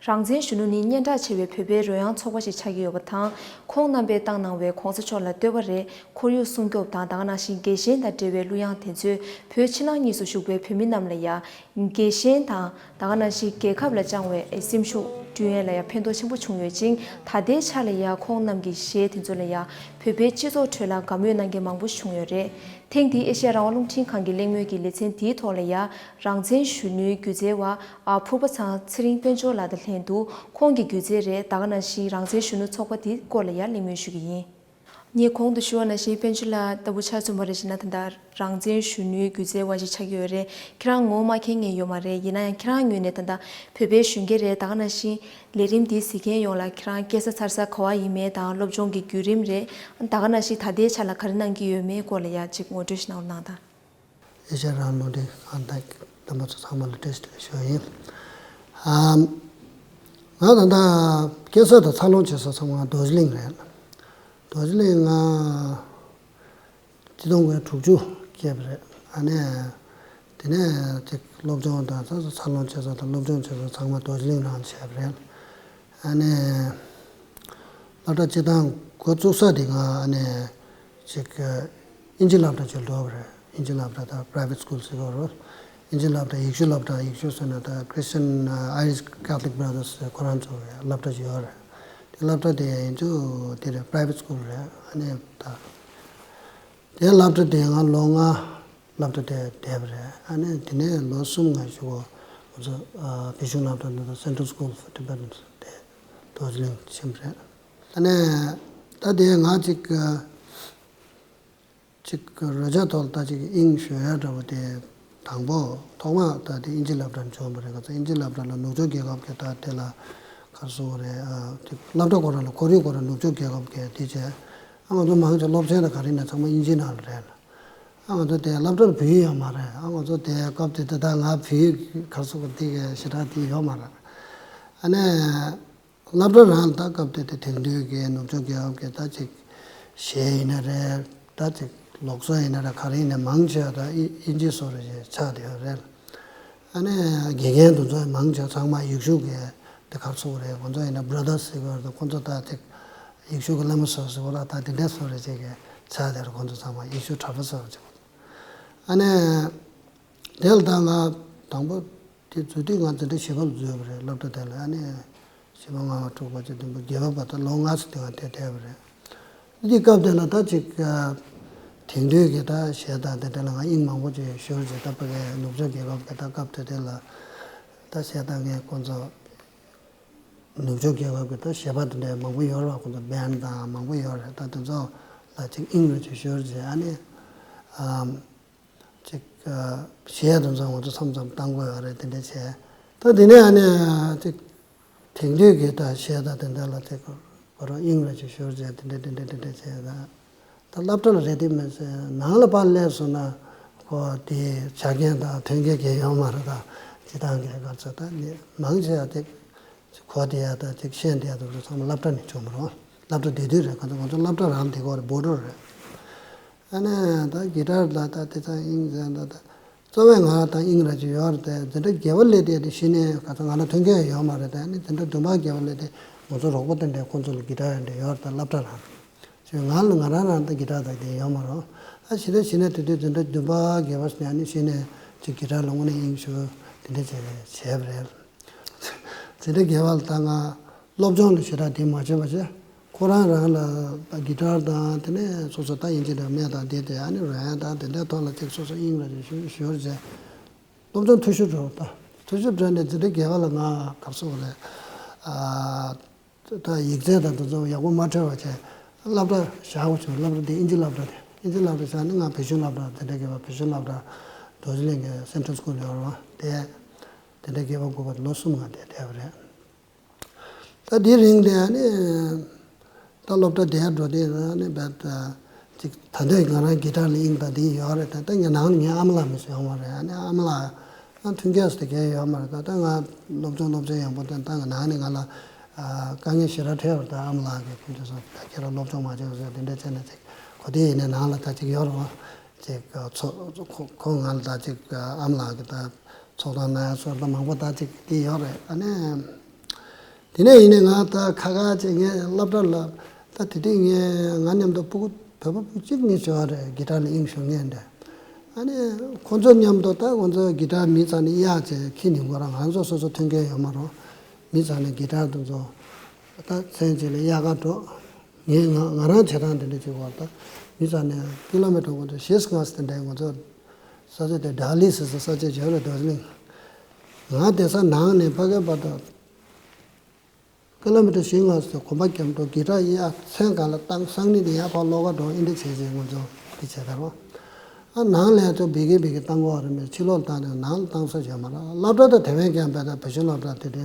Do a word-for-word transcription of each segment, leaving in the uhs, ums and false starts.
རང་བཙན་གཞོན་ནུ་ནི་སྙན་གྲགས་ཆེ་བའི་བོད་པའི་རོལ་དབྱངས་ཚོགས་པ་ཞིག་ཆགས་ཀྱི་ཡོད་པ་དང་། ཁོང་རྣམ་པས་བཏང་གནང་བའི་གོང་ས་མཆོག་ལ་བསྟོད་པ་རེད། ཁོར་ཡུག་སྲུང་སྐྱོབ་དང་ད་ག་ནང་བཞིན་རྒྱལ་ཞེན་དང་འབྲེལ་བའི་གླུ་དབྱངས་དེ་ཚོས་བོད་ཕྱི་ནང་གཉིས་སུ་བཞུགས་པའི་བོད་མི་རྣམས་ལ་ཡང་རྒྱལ་ཞེན་དང་ད་ག་ནང་བཞིན་རྒྱལ་ཁབ་ལ་བཅངས་བའི་སེམས་ཤུགས་བསྐྲུན་ཡས་ལ་ཡང་ཕན་ཐོགས་ཆེན་པོ་བྱུང་ཡོད་ཅིང་། ད་ལྟའི་ཆ་ལ་ཡང་ཁོང་རྣམས་ཀྱི་གཞས་དེ་ཚོ་ལ་ཡང་བོད་པའི་སྤྱི་ཚོགས་ཁྲོད་ལ་དགའ་མོས་གནང་མཁན་མང་པོ་བྱུང་ཡོད་རེད། ཐེངས་འདིའི་ཨེ་ཤ་ཡ་རང་དབང་རླུང་འཕྲིན་ཁང་གི་གླེང་མོལ་གྱི་ལེ་ཚན་འདིའི་ཐོག་ལ་ཡང་རང་བཙན་གཞོན་ནུའི་སྒྱུ་རྩལ་བ་ཨ་ཕུར་པ་ཚང་ཚེ་རིང་དཔལ་འབྱོར་ལགས་དང་ལྷན་དུ་ཁོང་གི་སྒྱུ་རྩལ་རེད། ད་ག་ནང་བཞིན་རང་བཙན་གཞོན་ནུ་ཚོགས་པ་དེའི་སྐོར་ལ་ཡང་གླེང་མོལ་ཞུ་གི་ཡིན། ངས་གོང་དུ་ཞུ་བ་ནང་བཞིན་དཔལ་འབྱོར་ལགས་ལྟ་བུ་ཆ་མཚོན་པ་རེ་བྱས་ན། ད་ལྟ་རང་བཙན་གཞོན་ནུའི་སྒྱུ་རྩལ་བ་ཞིག་ཆགས་ཀྱི་ཡོད་རེད། ཁྱེད་རང་ངོ་མ་མཁྱེན་མཁན་ཡོད་མ་རེད། ཡིན་ན་ཡང་ཁྱེད་རང་ངོས་ནས་ད་ལྟ་བོད་པའི་གཞོན་སྐྱེས་རེད། ད་ག་ནང་བཞིན་ལས་རིམ་འདི་གཟིགས་མཁན་ཡོངས་ལ་ཁྱེད་རང་སྐྱེས་ས་འཚར་ས་ག་བ་ཡིན་མིན་དང་། སློབ་སྦྱོང་གི་བརྒྱུད་རིམ་རེད། ད་ག་ནང་བཞིན་ད་ལྟའི་ཆ་ལ་ག་རེ་གནང་གི་ཡོད་མེད་སྐོར་ལ་ཡང་ཅིག་ངོ་སྤྲོད་ཞིག་གནང་རོགས་གནང་དང་། ཨེ་ཤ་ཡ་རང་དབང་རླུང་འཕྲིན་ཁང་དང་རྣམ་པ་ཚོ་ཚང་མ་ལ་བཀྲ་ཤིས་བདེ་ལེགས་ཞུ་བ་ཡིན། ཨམ། ང་ད་ལྟ་སྐྱེས་ས་དང་འཚར་ལོངས་བྱེད་ས་ཚང་མ་རྡོ་རྗེ་གླིང་རེད། རྡོ་རྗེ་གླིང་ང་ཆིག་སྟོང་དགུ་བརྒྱ་དྲུག་ཅུ་སྐྱེས་པ་རེད། ཨ་ནི། དེ་ནས་ཅིག་སློབ་སྦྱོང་དང་ཚ་ཚ་འཚར་ལོངས་བྱེད་ས་དང་སློབ་སྦྱོང་བྱེད་ས་ཚང་མ་རྡོ་རྗེ་གླིང་ནང་བྱས་པ་རེད། ཨ་ནི། སློབ་གྲྭ་སྤྱི་བཏང་འགོ་བཙུགས་ས་དེ་ང་ཨ་ནི། ཅིག་ཨིན་ཇི་སློབ་གྲྭ་ཅིག་འགྲོ་བ་རེད། ཨིན་ཇི་སློབ་གྲྭ་དང་private school་ཟེར་གྱི་ཡོད་རེད། ཨིན་ཇི་སློབ་གྲྭ་ཡེ་ཤུ་སློབ་གྲྭ། ཡེ་ཤུ་ཟེར་ན་ད་Christian Irish Catholic Brothers་ཟེར་ཁོ་རང་ཚོ་གི་སློབ་གྲྭ་ཅིག་ཡོད་རེད། དེ་སློབ་གྲྭ་དེ་ཡིན་ཚུལ་དེ་རེད། private school་རེད། ཨ་ནི་ད། དེ་སློབ་གྲྭ་དེ་ང་ལོ་ལྔ་སློབ་གྲྭ་དེ་བསྡད་པ་རེད། ཨ་ནི་དེ་ནས་ལོ་གསུམ་ང་གཞུག་གུ་ང་ཚོ་ཨ་བོད་གཞུང་སློབ་གྲྭ་ནང་དུ་Central School for Tibetans་དེ་རྡོ་རྗེ་གླིང་ཕྱིན་པ་རེད། ཨ་ནི་ད་དེ་ང་ཅིག་ཅིག་རོལ་ཆ་ཐོག་ལ་ད་ཅིག་དབྱིངས་གཞོལ་ཡ་འདྲ་པོ་དེ་དང་པོ་ཐོག་མ་ད་དེ་ཨིན་ཇི་སློབ་གྲྭར་འབྱོར་བ་རེད། ང་ཚོ་ཨིན་ཇི་སློབ་གྲྭ་ལ་ནུབ་ཕྱོགས་རྒྱལ་ཁབ་ཀྱི་ད་དེ་ལ་ག་རེ་ཟེར་དགོས་རེད། ཨ་ཅིག་སློབ་གྲྭ་ཁོ་རང་ལ་ཁོར་ཡུག་ཁོ་རང་ནུབ་ཕྱོགས་རྒྱལ་ཁབ་ཀྱི་དེ་བྱས། ཨ་ང་ཚོ་མང་ཆེ་སློབ་ཚན་དང་ག་རེ་ནས་ཚང་མ་དབྱིན་ཇིའི་ནང་ལ་རེད། ཨ་ང་ཚོ་དེ་སློབ་གྲྭར་བོད་ཡིག་ཡོད་མ་རེད། ཨ་ང་ཚོ་དེ་སྐབས་དེ་དེ་ད་ང་བོད་ཡིག་ག་རེ་ཟེར་དགོས་དེ་གི་ཞེ་དྲག་དེ་ཡོད་མ་རེད། ཨ་ནི་སློབ་གྲྭ་རང་ད་སྐབས་དེ་དེ་དེང་དུས་ཀྱི་ནུབ་ཕྱོགས་རྒྱལ་ཁབ་ཀྱི་ད་ཅིག་གཞས་ཡིན་ན་རེད། ད་ཅིག་ལུགས་སྲོལ་ཡིན་ན་རེད། ག་རེ་ཡིན་ན་མང་ཆེ་བ་ད་དབྱིན་ཇི་བཟོ་འདྲ་ཞིག་ཆགས་བསྡད་ཡོད་རེད། ཨ་ནི་དགེ་རྒན་དེ་ཚོ་མང་ཆེ་བ་ཚང་མ་ཡེ་ཤུ་གི་དེ་ག་རེ་ཟེར་དགོས་རེད། ཁོང་ཚོ་ཡིན་ན་brothers་ཟེར་གྱི་ཡོད་རེད། ཁོང་ཚོ་ད་ཅིག་ཡེ་ཤུ་གི་བླ་མ་བཟོ་ཟེར་བ་ལ་ད་དེ་འདྲ་བཟོ་འདྲ་ཅིག་གི་ཆགས་བསྡད་རེད། ཁོང་ཚོ་ཚང་མ་ཡེ་ཤུ་གྲྭ་པ་བཟོ་འདྲ་ཅིག་ཨ་ནི་དེ་ལ་ད་ང་དང་པོ་དེ་འཛུལ་དུས་ང་འཛིན་གྲྭ་བཞི་པ་ལ་འཛུལ་བ་རེད། སློབ་གྲྭ་དེ་ལ། ཨ་ནི་བཞི་པ་ལྔ་པ་དྲུག་པ་བཅུ་བདུན་པ་བརྒྱད་པ་བར་དུ་ལོ་ལྔ་ཙམ་དེ་ང་དེ་བསྡད་པ་རེད། དེ་སྐབས་དེ་ལ་ད་ཅིག་དེང་དུས་ཀྱི་ད་གཞས་དང་དེ་འདྲ་ལ་ང་དབྱིངས་མང་པོ་ཅིག་ཤོར་ཅིག་ད་ཕ་གི་ནུབ་ཕྱོགས་རྒྱལ་ཁབ་ཀྱི་ད་སྐབས་དེ་དེ་ལ་ད་གཞས་དང་ངས་ཁོང་ཚོ་ནུབ་ཕྱོགས་རྒྱལ་ཁབ་ཀྱི་ད་གཞས་པ་དེ་འདྲ་མང་པོ་ཡོད་རེད་པ། ཁོང་ཚོ་band་དང་མང་པོ་ཡོད་རེད། ད་དེ་ཚོ་ལ་ཅིག་དབྱིངས་རེ་ཅིག་ཤོར་ཅིག་ཨ་ནི་ཨམ་ཅིག་གཞས་དེ་ཚོ་ང་ཚོ་མཚམས་མཚམས་བཏང་དགོས་ཡོད་རེད། དེ་འདྲ་བྱས། ད་དེ་ནས་ཨ་ནི་ཅིག་དེང་དུས་ཀྱི་ད་གཞས་དང་དེ་འདྲ་ལ་ཅིག་ཁོ་རང་དབྱིངས་རེ་ཅིག་ཤོར་ཅིག་དེ་འདྲ་དེ་འདྲ་དེ་འདྲ་བྱས། ད་ད་སློབ་གྲྭ་ལ་རེད་དེ་མི་ཚེ་ནང་ལ་ཕར་སླེབས་སོང་ན་ཁོ་དེ་ཆ་རྐྱེན་དང་མཐུན་རྐྱེན་གང་ཡང་ཡོད་མ་རེད། ད་སྤྱི་བཏང་གི་ག་ཚོད་ད་ནི་མང་ཆེ་བ་དེ་གོ་བསྡད་ཡ་དང་ཅིག་ཤེས་བསྡད་ཡ་དེ་ཚོ་ཚང་མ་སློབ་གྲྭ་ནས་བྱུང་བ་རེད། སློབ་གྲྭ་དེ་དུས་རེད། ག་ཚོད་ང་ཚོ་སློབ་གྲྭ་རང་དེ་གོ་རེད། བྷོ་ཊར་རེད། ཨ་ནི་ད་གི་ཊར་ལ་ད་དེ་ཚོ་དབྱིངས་ཟེར་ད་ད་གཙོ་བོ་ང་ད་དབྱིངས་རེ་ཅིག་ཡོད་རེད་དེ། འཛིན་གྲྭ་བརྒྱད་པ་སླེབས་དེ་དེ་གཞི་ནས་ག་ཚོད་ང་ལ་མཐུན་རྐྱེན་ཡོད་མ་རེད་དེ། ཨ་ནི་འཛིན་གྲྭ་བདུན་པ་བརྒྱད་པ་སླེབས་དེ་ང་ཚོ་རོགས་པ་དེ་འདྲས་ཁོང་ཚོ་ལ་གི་ཊར་དེ་འདྲས་ཡོད་རེད་དེ། སློབ་གྲྭ་རང་ཅིག་ང་ལ་ང་རང་རང་ད་གི་ཊར་ད་དེ་ཡོད་མ་རེད། ཨ་གཞི་ནས་གཞི་ནས་དེ་དུས་འཛིན་གྲྭ་བདུན་པ་བརྒྱད་པ་ནས་ཨ་ནི་གཞི་ནས་ཅིག་གི་ཊར་ལ་དངོས་གནས་དབྱིངས་ཞུགས་དེ་འདྲས་བྱས་བྱས་པ་རེད། འཛིན་གྲྭ་བརྒྱད་པ་ལ་ད་ང་སློབ་སྦྱོང་ལ་ཞེ་དྲག་དེ་མ་བྱས་པ་བྱས། ཁོ་རང་རང་ལ་གི་ཊར་དང་དེ་ནས་སོ་སོ་ད་དབྱིན་ཇི་དང་སྨྲས་དང་དེ་དེ་ཨ་ནི་རོལ་དབྱངས་དང་དེ་འདྲའི་ཐོག་ལ་ཅིག་སོ་སོ་དབྱིངས་རེ་ཞུགས་ཞུགས་བྱས། སློབ་སྦྱོང་འཐུས་ཤོར་འགྲོ། ད་འཐུས་ཤོར་འགྲོ་ནས་འཛིན་གྲྭ་བརྒྱད་པ་ལ་ང་ག་རེ་ཟེར་དགོས་རེད། ཨ་ད་ཡིག་ཚད་དང་དེ་ཚོ་ཡག་པོ་མ་འཕྲོད་པ་བྱས། སློབ་གྲྭ་བཞག་དགོས་བྱུང་། སློབ་གྲྭ་དེ་དབྱིན་ཇི་སློབ་གྲྭ་དེ་དབྱིན་ཇི་སློབ་གྲྭ་བཞག་ནས་ང་བོད་གཞུང་སློབ་གྲྭ་འཛིན་གྲྭ་བརྒྱད་པ་བོད་གཞུང་སློབ་གྲྭ་རྡོ་རྗེ་གླིང་གི་Central School་ཡོད་རེད་པ། དེ་འཛིན་གྲྭ་བརྒྱད་པ་དགུ་པ་ལོ་གསུམ་ང་དེ་བསྡད་པ་རེད། ད་དེའི་རིང་དེ་ཨ་ནི་ད་སློབ་གྲྭ་དེར་འགྲོ་དུས་ཨ་ནི་རྦད་དེ་ཅིག་ད་ལྟའི་ང་རང་གི་ཊར་ལ་དབྱིངས་དང་དེ་ཡོད་རེད། ད་ལྟ་ངའི་ནང་ནས་ངའི་ཨ་མ་ལགས་མི་སུ་ཡོད་མ་རེད། ཨ་ནི་ཨ་མ་ལགས་ཨ་མཐུན་རྐྱེན་སུ་དེ་གས་ཡོད་མ་རེད། ད་ལྟ་ང་སློབ་སྦྱོང་སློབ་སྦྱོང་ཡག་པོ་དང་ད་ང་ནང་ནས་ང་ལ་ཨ་དཀའ་ངལ་ཞེ་དྲག་འཕྲད་པ་རེད། ད་ཨ་མ་ལགས་ཀྱིས་ཁོང་ཚོས་སོང་ད་ཁྱེད་རང་སློབ་སྦྱོང་མ་བྱས་པ་བཟོས་དེ་འདྲ་བྱས་ནས་ཅིག་གོ་དེ་ཡིན་ནའི་ནང་ལ་ད་ཅིག་ཡོད་རེད་པ། ཅིག་ཚོ་ཁོ་ཁོ་ང་ལ་ད་ཅིག་ཨ་མ་ལགས་ཀྱིས་ད་ཚོགས་གཏམ་གནང་ཡ་ཚོ་ད་མང་པོ་ད་ཅིག་དེ་ཡོད་རེད། ཨ་ནི་ དེ་ནས་ཡིན་ནའི་ང་ད་ཁ་ཁ་བྱས་ངས་སློབ་གྲྭ་ལ་ད་དེ་དུས་ངས་ང་མཉམ་དུ་སྤུ་གུ་བོད་པ་སྤུ་གུ་གཅིག་གཉིས་བྱས་པ་རེད། གི་ཊར་ལ་དབྱིངས་ཞུགས་མཁན་རེད། ཨ་ནི་ཁོ་ཚོ་མཉམ་དུ་ད་ཁོ་ཚོ་གི་ཊར་མི་ཚང་ནས་གཡར་བྱས་ཁྱེར་ནས་འགྲོ་ར། ང་ཚོ་སོ་སོ་མཐུན་རྐྱེན་ཡོད་མ་རེད། མི་ཚང་ནས་གི་ཊར་དེ་ཚོ་ད་མཚན་གཅིག་ལ་གཡར་ག་འགྲོ། ངས་ང་ང་རང་བྱེད་སྟངས་དེ་འདྲ་བྱེད་དགོས་པ། ད་མི་ཚང་ནས་ཀི་ལོ་མི་ཊར་ཁོ་ཚོ་བཞི་ལྔ་ཙམ་དེ་འདྲའི་ང་ཚོ་ས་ཆ་དེ་ཌལ་ཧི་ཟེར་ས་ས་ཆ་བྱས་རེད། ཌར་ཇི་ལིང་། ང་བསྡད་ས་ནང་ནས་ཕ་གིའི་བར་དུ་ཀི་ལོ་མི་ཊར་བཞི་ལྔ་ཙམ་གོམ་པ་རྒྱབ་འགྲོ། གི་ཊར་གཡར་མཚན་སྒང་ལ་བཏང་། སང་ཉིན་དེ་ཡར་ཕར་ལོག་ག་འགྲོ། ཨེ་འདྲ་བྱས་བྱས་ང་ཚོ་འདི་བྱས་ད་རོ། ཨ་ནང་ལ་ཚོ་བི་གེ་བི་གེ་བཏང་དགོས་རེད་མོད། ཕྱི་ལོགས་བཏང་ནས་ནང་ལ་བཏང་ས་ཡོད་མ་རེད། སློབ་གྲྭ་དེ་དེ་བས་ཀྱང་བས་ད་བོད་གཞུང་སློབ་གྲྭ་དེ་དེ་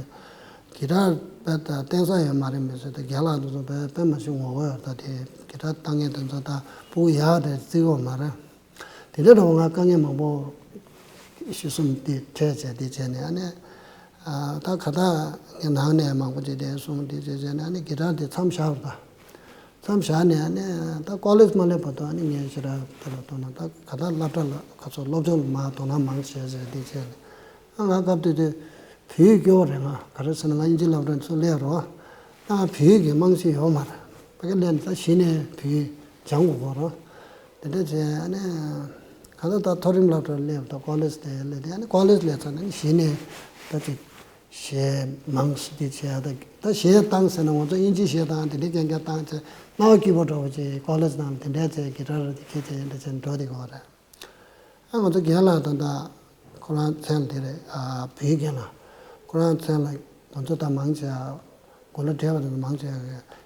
གི་ཊར་བས་ད་བསྟན་ས་ཡོད་མ་རེད་མོད་ཟེར་ཏེ། རྒན་ལགས་དེ་ཚོ་བས་དཔེ་མ་ཞིག་ངོ་རྒོལ་ཡོད་རེད། ད་དེ་གི་ཊར་བཏང་མཁན་དེ་ཚོ་ད་སྤུ་གུ་ཡག་རེད་བརྩི་གི་ཡོད་མ་རེད། དེ་འདྲ་འདྲ་བོ་ང་དཀའ་ངལ་མང་པོ་ཞེ་གསུམ་དེ་འཕྲད་བྱས་དེ་བྱས་ནས། ཨ་ནི་ཨ་ད་ག་ད་ངས་ནང་ནས་མང་པོ་དེ་དེ་གསུངས་དེ་བྱས་བྱས་ནས། ཨ་ནི་གི་ཊར་དེ་མཚམས་བཞག་པ། མཚམས་བཞག་ནས་ཨ་ནི་ད་ཀོ་ལེཇ་མ་སླེབས་བར་དུ་ཨ་ནི་ངས་ཞེ་དྲག་དེ་ལ་དོ་སྣང་། ད་ག་ད་སློབ་གྲྭ་ལ་ཁ་ཚོ་སློབ་སྦྱོང་ལ་མར་དོ་སྣང་མང་བྱས་བྱས་དེ་བྱས་ནས། ཨ་ང་སྐབས་དེ་དུས་བོད་ཡིག་སྐྱོ་བོ་རེད། ང་ག་རེ་ཟེར་ན་ང་དབྱིན་ཇི་སློབ་གྲྭ་ཚུར་སླེབས་རོགས། ད་བོད་ཡིག་གི་རྨང་གཞི་ཡོད་མ་རེད། ཕ་གི་སླེབས་ནས་ད་གཞི་ནས་བོད་ཡིག་སྦྱང་དགོས་ཀྱི་རེད། དེ་འདྲ་བྱས་ཨ་ནི་ག་ད་ད་མཐོ་རིམ་སློབ་གྲྭར་སླེབས། ད་ཀོ་ལེཇ་དེ་སླེབས་དེ། ཨ་ནི་ཀོ་ལེཇ་སླེབས་ཚར་ནས་གཞི་ནས་ད་ཅིག་གཞས་མང་ཙམ་དེ་བྱས། ད་ད་གཞས་བཏང་ཟེར་ན་ང་ཚོ་དབྱིན་ཇིའི་གཞས་བཏང་། དེ་འདྲའི་རྐྱང་རྐྱང་བཏང་བྱས་སྣང་བ་སྐྱིད་པོ་འདྲ་བོ་ཅིག་ཀོ་ལེཇ་ནང་དེ་འདྲ་བྱས་གི་ཊར་དེ་འཁྱེར་བྱས་དེ་འདྲ་བྱས་འགྲོ་བསྡད་ཀྱི་ཡོད་རེད། ཨ་ང་ཚོ་རྒན་ལགས་ད་ལྟ་ཁོ་རང་མཚན་ལ་དེ་རེད། ཨ་བོད་ཡིག་རྒན་ལགས། ཁོ་རང་མཚན་ལ་ང་ཚོ་ད་མང་ཆེ་མགོ་ལ་བགྲེས་པ་དེ་ཚོ་མང་ཆེ་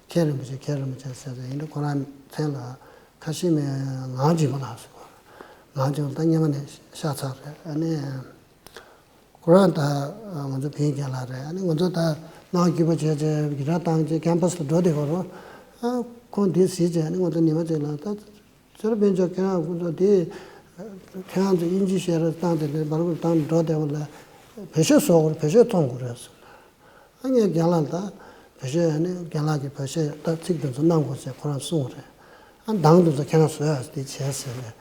མཁན་རིན་པོ་ཆེ་མཁན་རིན་པོ་ཆེ་ཟེར་ཟེར། ཡིན་དུས་ཁོ་རང་མཚན་ལ་ཁ་ཤས་མེད། ངག་འཇིགས་པ་ལགས་ཟེར་གོ། ངག་འཇིགས་པ་ད་སྔོན་མ་ནས་ཤ་ཚ་རེད། ཨ་ནི་ཁོ་རང་ད་ང་ཚོ་བོད་ཡིག་རྒན་ལགས་རེད། ཨ་ནི་ང་ཚོ་ད་སྣང་བ་སྐྱིད་པོ་བྱས་བྱས་གི་ཊར་བཏང་བྱས་ཁེམ་པ་སི་ལ་འགྲོ་བསྡད་ཀྱི་ཡོད་རེད། ཨ་ཁོང་འདི་གཟིགས་བྱས། ཨ་ནི་ང་ཚོ་ཉི་མ་གཅིག་ལ་ད། ཚེ་རིང་དཔལ་འབྱོར། ཁྱེད་རང་ཁོང་ཚོ་དེ་ཁྱེད་རང་ཚོ་དབྱིན་ཇི་གཞས་རེ་བཏང་དེ་འདྲའི་འབར་འབར་བཏང་འགྲོ་བསྡད་པ་ལ་བོད་གཞས་བཟོ་དགོས་རེད། བོད་གཞས་ཐོན་དགོས་རེད་ཟེར། ཨ་ངས་རྒན་ལགས་ལ་ད་བོད་གཞས། ཨ་ནི་རྒན་ལགས་ཀྱིས་བོད་གཞས་ད་ཚིག་དེ་ཚོ་གནང་དགོས་ཟེར་ཁོ་རང་གསུངས་རེད། ཨ་གདངས་དེ་ཚོ་ཁྱེད་རང་བཟོ་ཡག་དེ་བྱས་ཟེར་ནས།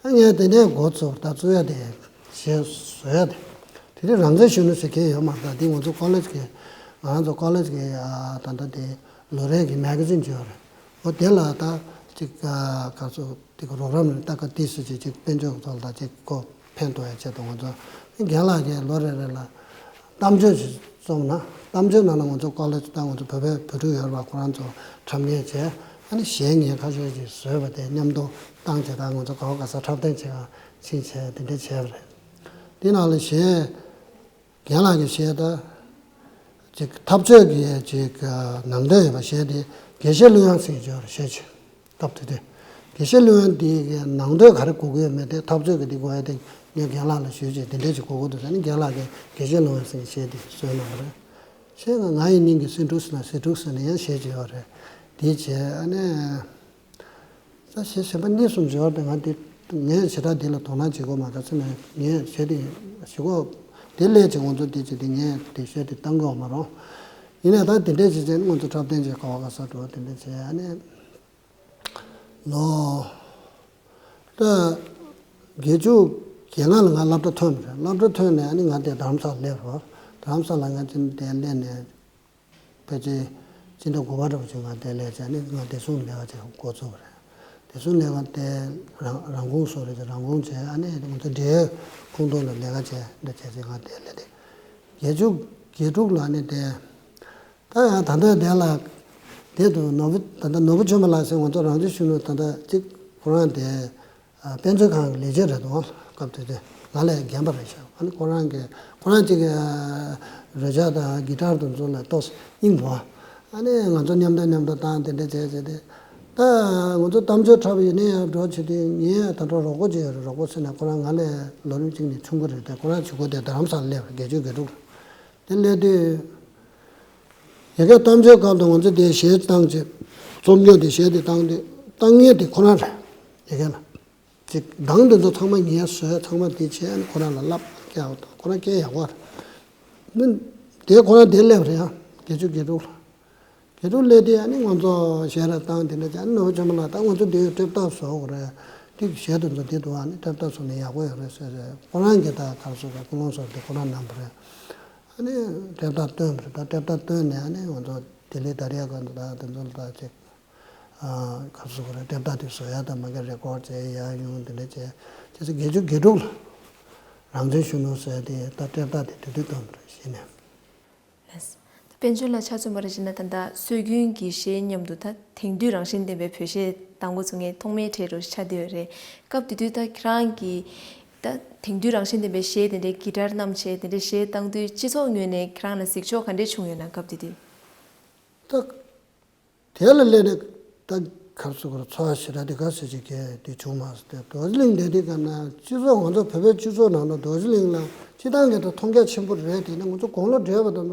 ཨ་ངས་དེ་ནས་འགོ་བཙུགས། ད་བཙུགས་ཡག་དེ་གཞས་བཟོ་ཡག་དེ། དེ་དུས་རང་བཙན་གཞོན་ནུ་ཟེར་མཁན་ཡོད་མ་རེད། ད་དེ་ང་ཚོ་ཀོ་ལེཇ་གི་ང་རང་ཚོ་ཀོ་ལེཇ་གི་ཨ་ད་ལྟ་དེ་ལོ་རེ་གི་མེ་ག་ཛིན་ཅིག་ཡོད་རེད། འོ་དེ་ལ་ད་ཅིག་ཨ་ག་ཚོད་དེ་གི་རོགས་རམ་རེད། ད་ག་དེ་སུ་ཅིག་ཅིག་དཔལ་འབྱོར་ཐོག་ལ་ད་ཅིག་ཁོ་ཕན་ཐོགས་ཡ་ཆེད་དུ་ང་ཚོ་རྒན་ལགས་ཀྱིས་ལོ་རེ་རེ་ལ་གཏམ་བརྗོད་ཅིག་རྩོམ་ན། གཏམ་བརྗོད་ནང་ལ་ང་ཚོ་ཀོ་ལེཇ་ད་ང་ཚོ་བོད་པའི་བོད་ཕྲུག་ཡོད་རེད་པ། ཁོ་རང་ཚོ་འཁྲབ་མཁན་བྱས། ཨ་ནི་གཞས་ངས་ཁ་ཤས་ཅིག་བཟོས་པ་དེ་མཉམ་དུ་བཏང་བྱས། ད་ང་ཚོ་ག་བ་ག་ས་འཁྲབ་སྟོན་བྱེད་ག་ཕྱིན་བྱས་དེ་འདྲ་བྱས་པ་རེད། དེ་ནང་ལ་གཞས། རྒན་ལགས་ཀྱི་གཞས་ད་ཅིག་འཐབ་རྩོད་ཀྱི་ཅིག་ནང་དོན་ཡོད་པ་གཞས་དེ་དགེ་བཤེས་ཀླུ་དབྱངས་ཟེར་གྱི་ཡོད་རེད། གཞས་ཅིག་སྐབས་དེ་དུས་དགེ་བཤེས་ཀླུ་དབྱངས་དེ་གི་ནང་དོན་ག་རེ་གོ་གི་ཡོད་མེད་དེ། འཐབ་རྩོད་ཀྱི་དེ་གོ་ཡ་དེ་ངས་རྒན་ལགས་ལ་ཞུས་བྱས་དེ་འདྲས་ཅིག་གོ་གི་འདུག་ཟེར་ནས། རྒན་ལགས་ཀྱིས་དགེ་བཤེས་ཀླུ་དབྱངས་ཟེར་གྱི་གཞས་དེ་བཟོས་གནང་བ་རེད། གཞས་ང་ང་ཡི་སྙིང་གི་སེང་ཕྲུག་ཟེར་ན་སེང་ཕྲུག་ཟེར་ན་ཡང་གཞས་ཅིག་ཡོད་རེད། དེ་བྱས་ཨ་ནི། ད་གཞས་གཞན་པ་གཉིས་གསུམ་ཡོད་རེད། ང་དེ་ངས་ཞེ་དྲག་དེ་ལ་དོ་སྣང་བྱེད་དགོས་མ་རེད་ཟེར་ནས། ངས་གཞས་དེ་ཞུ་གོ་དེ་སླེབས་ཀྱི་ང་ཚོ་དེ་བྱས་དེ་ངས་དེ་གཞས་དེ་བཏང་གི་ཡོད་མ་རེད། ཡིན་ནའི་ད་དེ་འདྲས་བྱས་བྱས་ང་ཚོ་འཁྲབ་སྟོན་བྱས་ག་བ་ག་ས་འགྲོ་དེ་འདྲས་བྱས། ཨ་ནི་ལོ་ད་བརྒྱད་ཅུ་གྱ་ལྔ་ལ་ང་སློབ་གྲྭ་ཐོན་པ་རེད། སློབ་གྲྭ་ཐོན་ནས་ཨ་ནི་ང་དེ་རྡ་རམ་ས་ལ་སླེབས་རོགས། རྡ་རམ་ས་ལ་ང་ཚོ་དེ་སླེབས་ནས། ཕལ་ཆེར་སྤྱི་ཟླ་དགུ་པ་འདྲ་པོ་ཅིག་ང་དེར་སླེབས་བྱས་ནས་ང་བདེ་སྲུང་ལས་ཀ་བྱེད་འགོ་བཙུགས་པ་རེད། བདེ་སྲུང་ལས་ཀ་དེ་རང་རང་ཁུངས་སུ་རེད། རང་ཁུངས་བྱས། ཨ་ནི་ང་ཚོ་འབྲེལ་ཡོད་ཁོངས་གཏོགས་ལ་ལས་ཀ་བྱས་འདྲ་བྱས་ཚེ་ང་དེར་སླེབས་ཏེ། བརྒྱད་ཅུ་གྱ་དྲུག་ལ་ནི་དེ་ད་ཡང་ད་ལྟ་དེ་ལ་དེ་དུ་ནོར་བུ་ད་ལྟ་ནོར་བུ་ཆོས་འཕེལ་ལགས་ཟེར་ང་ཚོ་རང་སྐྱོང་ཆོས་ལུགས་ད་ལྟ་གཅིག་ཁོ་རང་དེ། ཨ་དཔེ་མཛོད་ཁང་གི་ལས་བྱེད་རེད་འདུག་སྐབས་དེ་དུས་ང་ལས་རྒན་པ་རེད་ཤག་ཨ་ནི་ཁོ་རང་གིས་ཁོ་རང་གཅིག་གི་རོལ་ཆ་དང་གི་ཊར་དང་ཚོ་ལ་ཏོག་སྙིང་པོ། ཨ་ནི་ང་ཚོ་མཉམ་དུ་མཉམ་དུ་བཏང་དེ་འདྲ་བྱས་བྱས་ཏེ། ད་ང་ཚོ་གཏམ་བརྗོད་འཁྲབ་ཡོད་ནས་ཡར་འགྲོ་བྱེད་དུས་ངའི་ད་དུང་རོགས་པ་ཅིག་ཡོད་རེད། རོགས་པ་ཟེར་ན་ཁོ་རང་ང་ལས་ལོ་རིམ་གཅིག་ནས་ཆུང་གི་རེད་དེ། ཁོ་རང་གཞིས་ཁོག་དེ་རྡ་རམ་ས་ལ་སླེབས་རེད། བརྒྱད་ཅུ་གྱ་དྲུག་དེ་སླེབས་དུས། ཡ་གི་གཏམ་བརྗོད་སྐབས་དུ་ང་ཚོ་དེ་གཞས་བཏང་བྱས། རྩོམ་ཉོ་དེ་གཞས་དེ་བཏང་དུས་བཏང་མཁན་དེ་ཁོ་རང་རེད། ཡ་གི་ལ། ཅིག་གདངས་དེ་ཚོ་ཚང་མ་ངས་བཟོས། ཚང་མ་དེ་བྱས་ནས་ཁོ་རང་ལ་བསླབས། སྐད་ཡག་པོ་དང་ཁོ་རང་སྐད་ཡག་པོ་རེད། དེ་ཁོ་རང་དེ་སླེབས་རེད་ཡ། བརྒྱད་ཅུ་གྱ་དྲུག་ལ། གྱ་དྲུག་སླེབས་དུས་ཨ་ནི་ང་ཚོ་གཞས་ར་བཏང་དེ་འདྲ་བྱས། ཨ་ནི་ནོར་བུ་ཆོས་འཕེལ་ལགས་ད་ང་ཚོ་དེ་ཡོད་ཊེབ་ཏོག་བཟོ་དགོས་རེད། དེ་གཞས་དེ་ཚོ་དེ་འདུག་ཨ་ནི་ཊེབ་ཏོག་བཟོ་ན་ཡག་པོ་ཡོད་རེད་ཟེར་ཟེར། ཁོ་རང་གིས་ད་ག་རེ་ཟེར་དགོས། ཀུན་སློང་བཟོ་དེ་ཁོ་རང་གནང་བ་རེད། ཨ་ནི་སྤྲེལ་ཟླ་བཏོན་པ་རེད། ད་སྤྲེལ་ཟླ་བཏོན་ནས་ཨ་ནི་ང་ཚོ་ལྡི་ལི་དར་ཡག་ག་ད་དེ་ཚོ་ལ་ད་ཅིག་ག་རེ་ཟེར་དགོས་རེད། སྤྲེལ་ཟླ་དེ་བཟོ་ཡག་དང་མ་གི་རེ་ཀོར་བྱས་ཡག་ཡོང་དེ་འདྲ་བྱས། བྱས་ཙང་བརྒྱད་ཅུ་གྱ་དྲུག་ལ་རང་བཙན་གཞོན་ནུ་ཟེར་དེ་ད་སྤྲེལ་ཟླ་དེ་དུས་དུས་བཏོན་པ་རེད་གཞི་ནས། ལགས། དཔལ་འབྱོར་ལ་ཆ་མཚོན་པ་རེ་བྱས་ན་ད་ལྟ་སྲོལ་རྒྱུན་གྱི་གཞས་མཉམ་དུ་ད་དེང་དུས་རང་བཞིན་ལྡན་པའི་བོད་གཞས་གཏང་འགོ་ཚུགས་མཁན་ཐོག་མའི་གྲས་རུ་ཆགས་བསྡད་ཡོད་རེད། སྐབས་དེ་དུས་ད་ཁྱེད་རང་གིས་ད་དེང་དུས་རང་བཞིན་ལྡན་པའི་གཞས་དེ་འདྲའི་གི་ཊར་བསྣམས་བྱས་དེ་འདྲའི་གཞས་བཏང་དུས་སྤྱི་ཚོགས་ངོས་ནས་ཁྱེད་རང་ལ་གཟིགས་ཕྱོགས་ག་འདྲས་བྱུང་ཡོད་ན། སྐབས་དེ་དུས། ད་དེ་ལ་སླེབས་ནས་ད་ག་རེ་ཟེར་དགོས་རེད། ཚོར་བ་ཞེ་དྲག་དེ་ག་ཟེར་ཅིག་གི་དེ་བྱུང་མ་སོང་། དེ་རྡོ་རྗེ་གླིང་དེ་དུས་ག་ན་སྤྱི་ཚོགས་ང་ཚོ་བོད་པའི་སྤྱི་ཚོགས་ནང་ལ་རྡོ་རྗེ་གླིང་ལ་སྤྱི་བཏང་གི་ད་མཐོང་རྒྱ་ཆེན་པོ་རེད། དེ་ནས་ང་ཚོ་དགུང་ལོ་བགྲེས་པ་དང་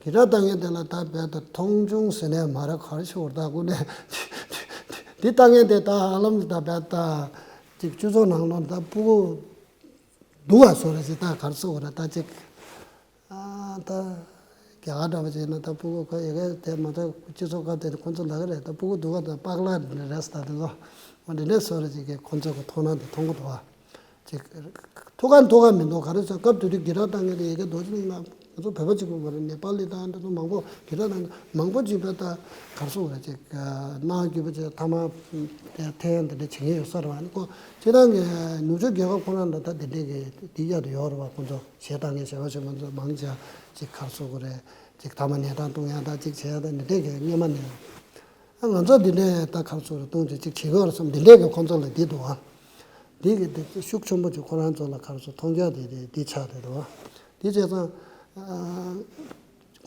གི་ཊར་བཏང་མཁན་དེ་ལ་ད་རྦད་དེ་མཐོང་ཆུང་ཟེར་ནས་མ་རེད། ག་རེ་ཞུ་དགོས་རེད། ད་དངོས་གནས་དེ་བཏང་མཁན་དེ་ད་ཧ་ལམ་ད་རྦད་དེ་ཅིག་སྤྱི་ཚོགས་ནང་ལོགས་ད་སྤུ་གུ་སྡུག་པ་བཟོ་རེད་ཅིག་ད་ག་རེ་ཟེར་དགོས་རེད། ད་ཅིག་ཨ་ད་རྒྱ་གར་འདྲ་པོ་བྱས་ན་ད་སྤུ་གུ་ཁོ་ཡ་གི་དེ་མ་ད་སྤྱི་ཚོགས་སྐབས་དེ་ཁོ་ཚོ་ལབ་ཀྱི་རེད། ད་སྤུ་གུ་སྡུག་པ་དང་པགས་ལག་རེད་ཟེར། ད་དེ་ཚོ་འོ་འདི་འདྲས་བཟོ་རེད་ཅིག་གི་ཁོ་ཚོ་གི་མཐོང་སྣང་དེ་མཐོང་གི་འདུག་བ། ཅིག་ཐུགས་ཁག་ཐུགས་ཁག་མི་འདུག་ག་རེ་ཟེར་སྐབས་དེ་དུས་གི་ཊར་བཏང་མཁན་དེ་ཡ་གི་རྡོ་རྗེ་གླིང་ལ་ང་ཚོ་བོད་པ་གཅིག་པུ་མ་རེད། ནེ་པ་ལི་དང་དེ་ཚོ་མང་པོ་གི་ཊར་བཏང་མཁན་མང་པོ་ཅིག་བས་ད་ག་རེ་ཟེར་དགོས་རེད། ཅིག་སྣང་བ་སྐྱིད་པོ་བྱས་ཐ་མག་དེ་འཐེན་ཡག་དེ་འདྲ་བྱེད་མཁན་ཡོད་ས་རེད་བ། ཨ་ནི་ཁོ་སྤྱི་བཏང་གི་ནུབ་ཕྱོགས་རྒྱལ་ཁབ་ཁོ་རང་ལ་ད་དེ་འདྲས་གི་དེ་གཡར་དུ་ཡོད་རེད་བ། ཁོ་ཚོ་གཞས་བཏང་མཁན་གཞས་པ་གཞས་མ་ཚོ་མང་ཆེ་ཅིག་ག་རེ་ཟེར་དགོས་རེད། ཅིག་ཐ་མག་ནད་དང་བཏུང་ཡག་དང་ཅིག་བྱེད་ཡག་དང་འདི་འདྲས་གི་སྔོན་མ་ནས། ཨ་ང་ཚོ་འདི་འདྲས་ད་ག་རེ་ཟེར་དགོས་རེད། བཏུང་ཅིག་ཅིག་བྱེད་དགོས་རེད་བསམ་འདི་འདྲས་གི་ཁོ་ཚོ་ལ་འདི་འདུག་ཨ། འདི་གི་འདི་ཤུགས་ཆེན་པོ་ཅིག་ཁོ་རང་ཚོ་ལ་ག་རེ་ཟེར་མཐོང་རྒྱ་དེ་དེ་འདི་ཆགས་བསྡད་འདུག་ཨ། འདི་བྱས་ཙང་ཨ།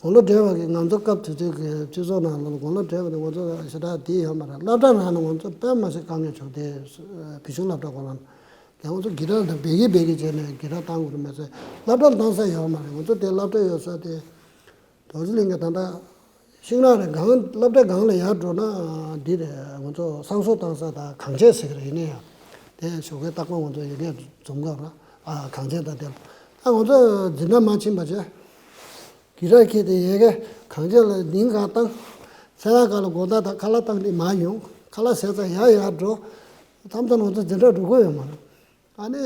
དགུང་ལོ་བགྲེས་པ་གི་ང་ཚོ་སྐབས་དེ་དུས་ཀྱི་སྤྱི་ཚོགས་ནང་ལ་དགུང་ལོ་བགྲེས་པ་དེ་ང་ཚོ་ཞེ་དྲག་དེ་ཡོད་མ་རེད། སློབ་གྲྭ་ནང་ལ་ང་ཚོ་དཔེ་མ་སྲིད་དཀའ་ངལ་བྱུང་སྟེ། བོད་གཞུང་སློབ་གྲྭ་ཁོ་རང་ལ་ང་ཚོ་གི་ཊར་དང་སྦད་གི་སྦད་གི་བྱས་ནས་གི་ཊར་བཏང་དགོས་རེད་མ་ཟད་སློབ་གྲྭ་ལ་བཏང་ས་ཡོད་མ་རེད། ང་ཚོ་དེ་སློབ་གྲྭ་ཡོད་ས་དེ་རྡོ་རྗེ་གླིང་གི་ད་ལྟ་ཤིང་ནགས་རེད། སྒང་སློབ་གྲྭ་སྒང་ལ་ཡར་འགྲོ་ན་འདི་རེད། ང་ཚོ་བསང་གསོལ་བཏང་ས་དང་གངས་ཅན་ཟེར་གི་རེད། ཡིན་ན་ཡང་དེ་ཞོགས་ཀའི་རྟག་པར་ང་ཚོ་ཡ་གི་འཛོམས་སྐབས་ལ་ཨ་གངས་ཅན་དང་དེ་ལ་ད་ང་ཚོ་འཛིན་གྲྭ་མ་ཕྱིན་པ་བྱས། གི་ཊར་ཁྱེར་ཏེ་ཡ་གི་གངས་ཅན་ལ་ཉིན་གང་བཏང་། མཚན་ལ་ག་ལ་དགོང་དག་དང་ཁ་ལག་བཏང་སྟེ་མར་ཡོང་། ཁ་ལག་ཟས་ཚར་ཡར་ཡར་འགྲོ། མཚམས་མཚམས་ང་ཚོ་འཛིན་གྲྭ་འགྲོ་དགོས་ཡོད་མ་རེད། ཨ་ནི།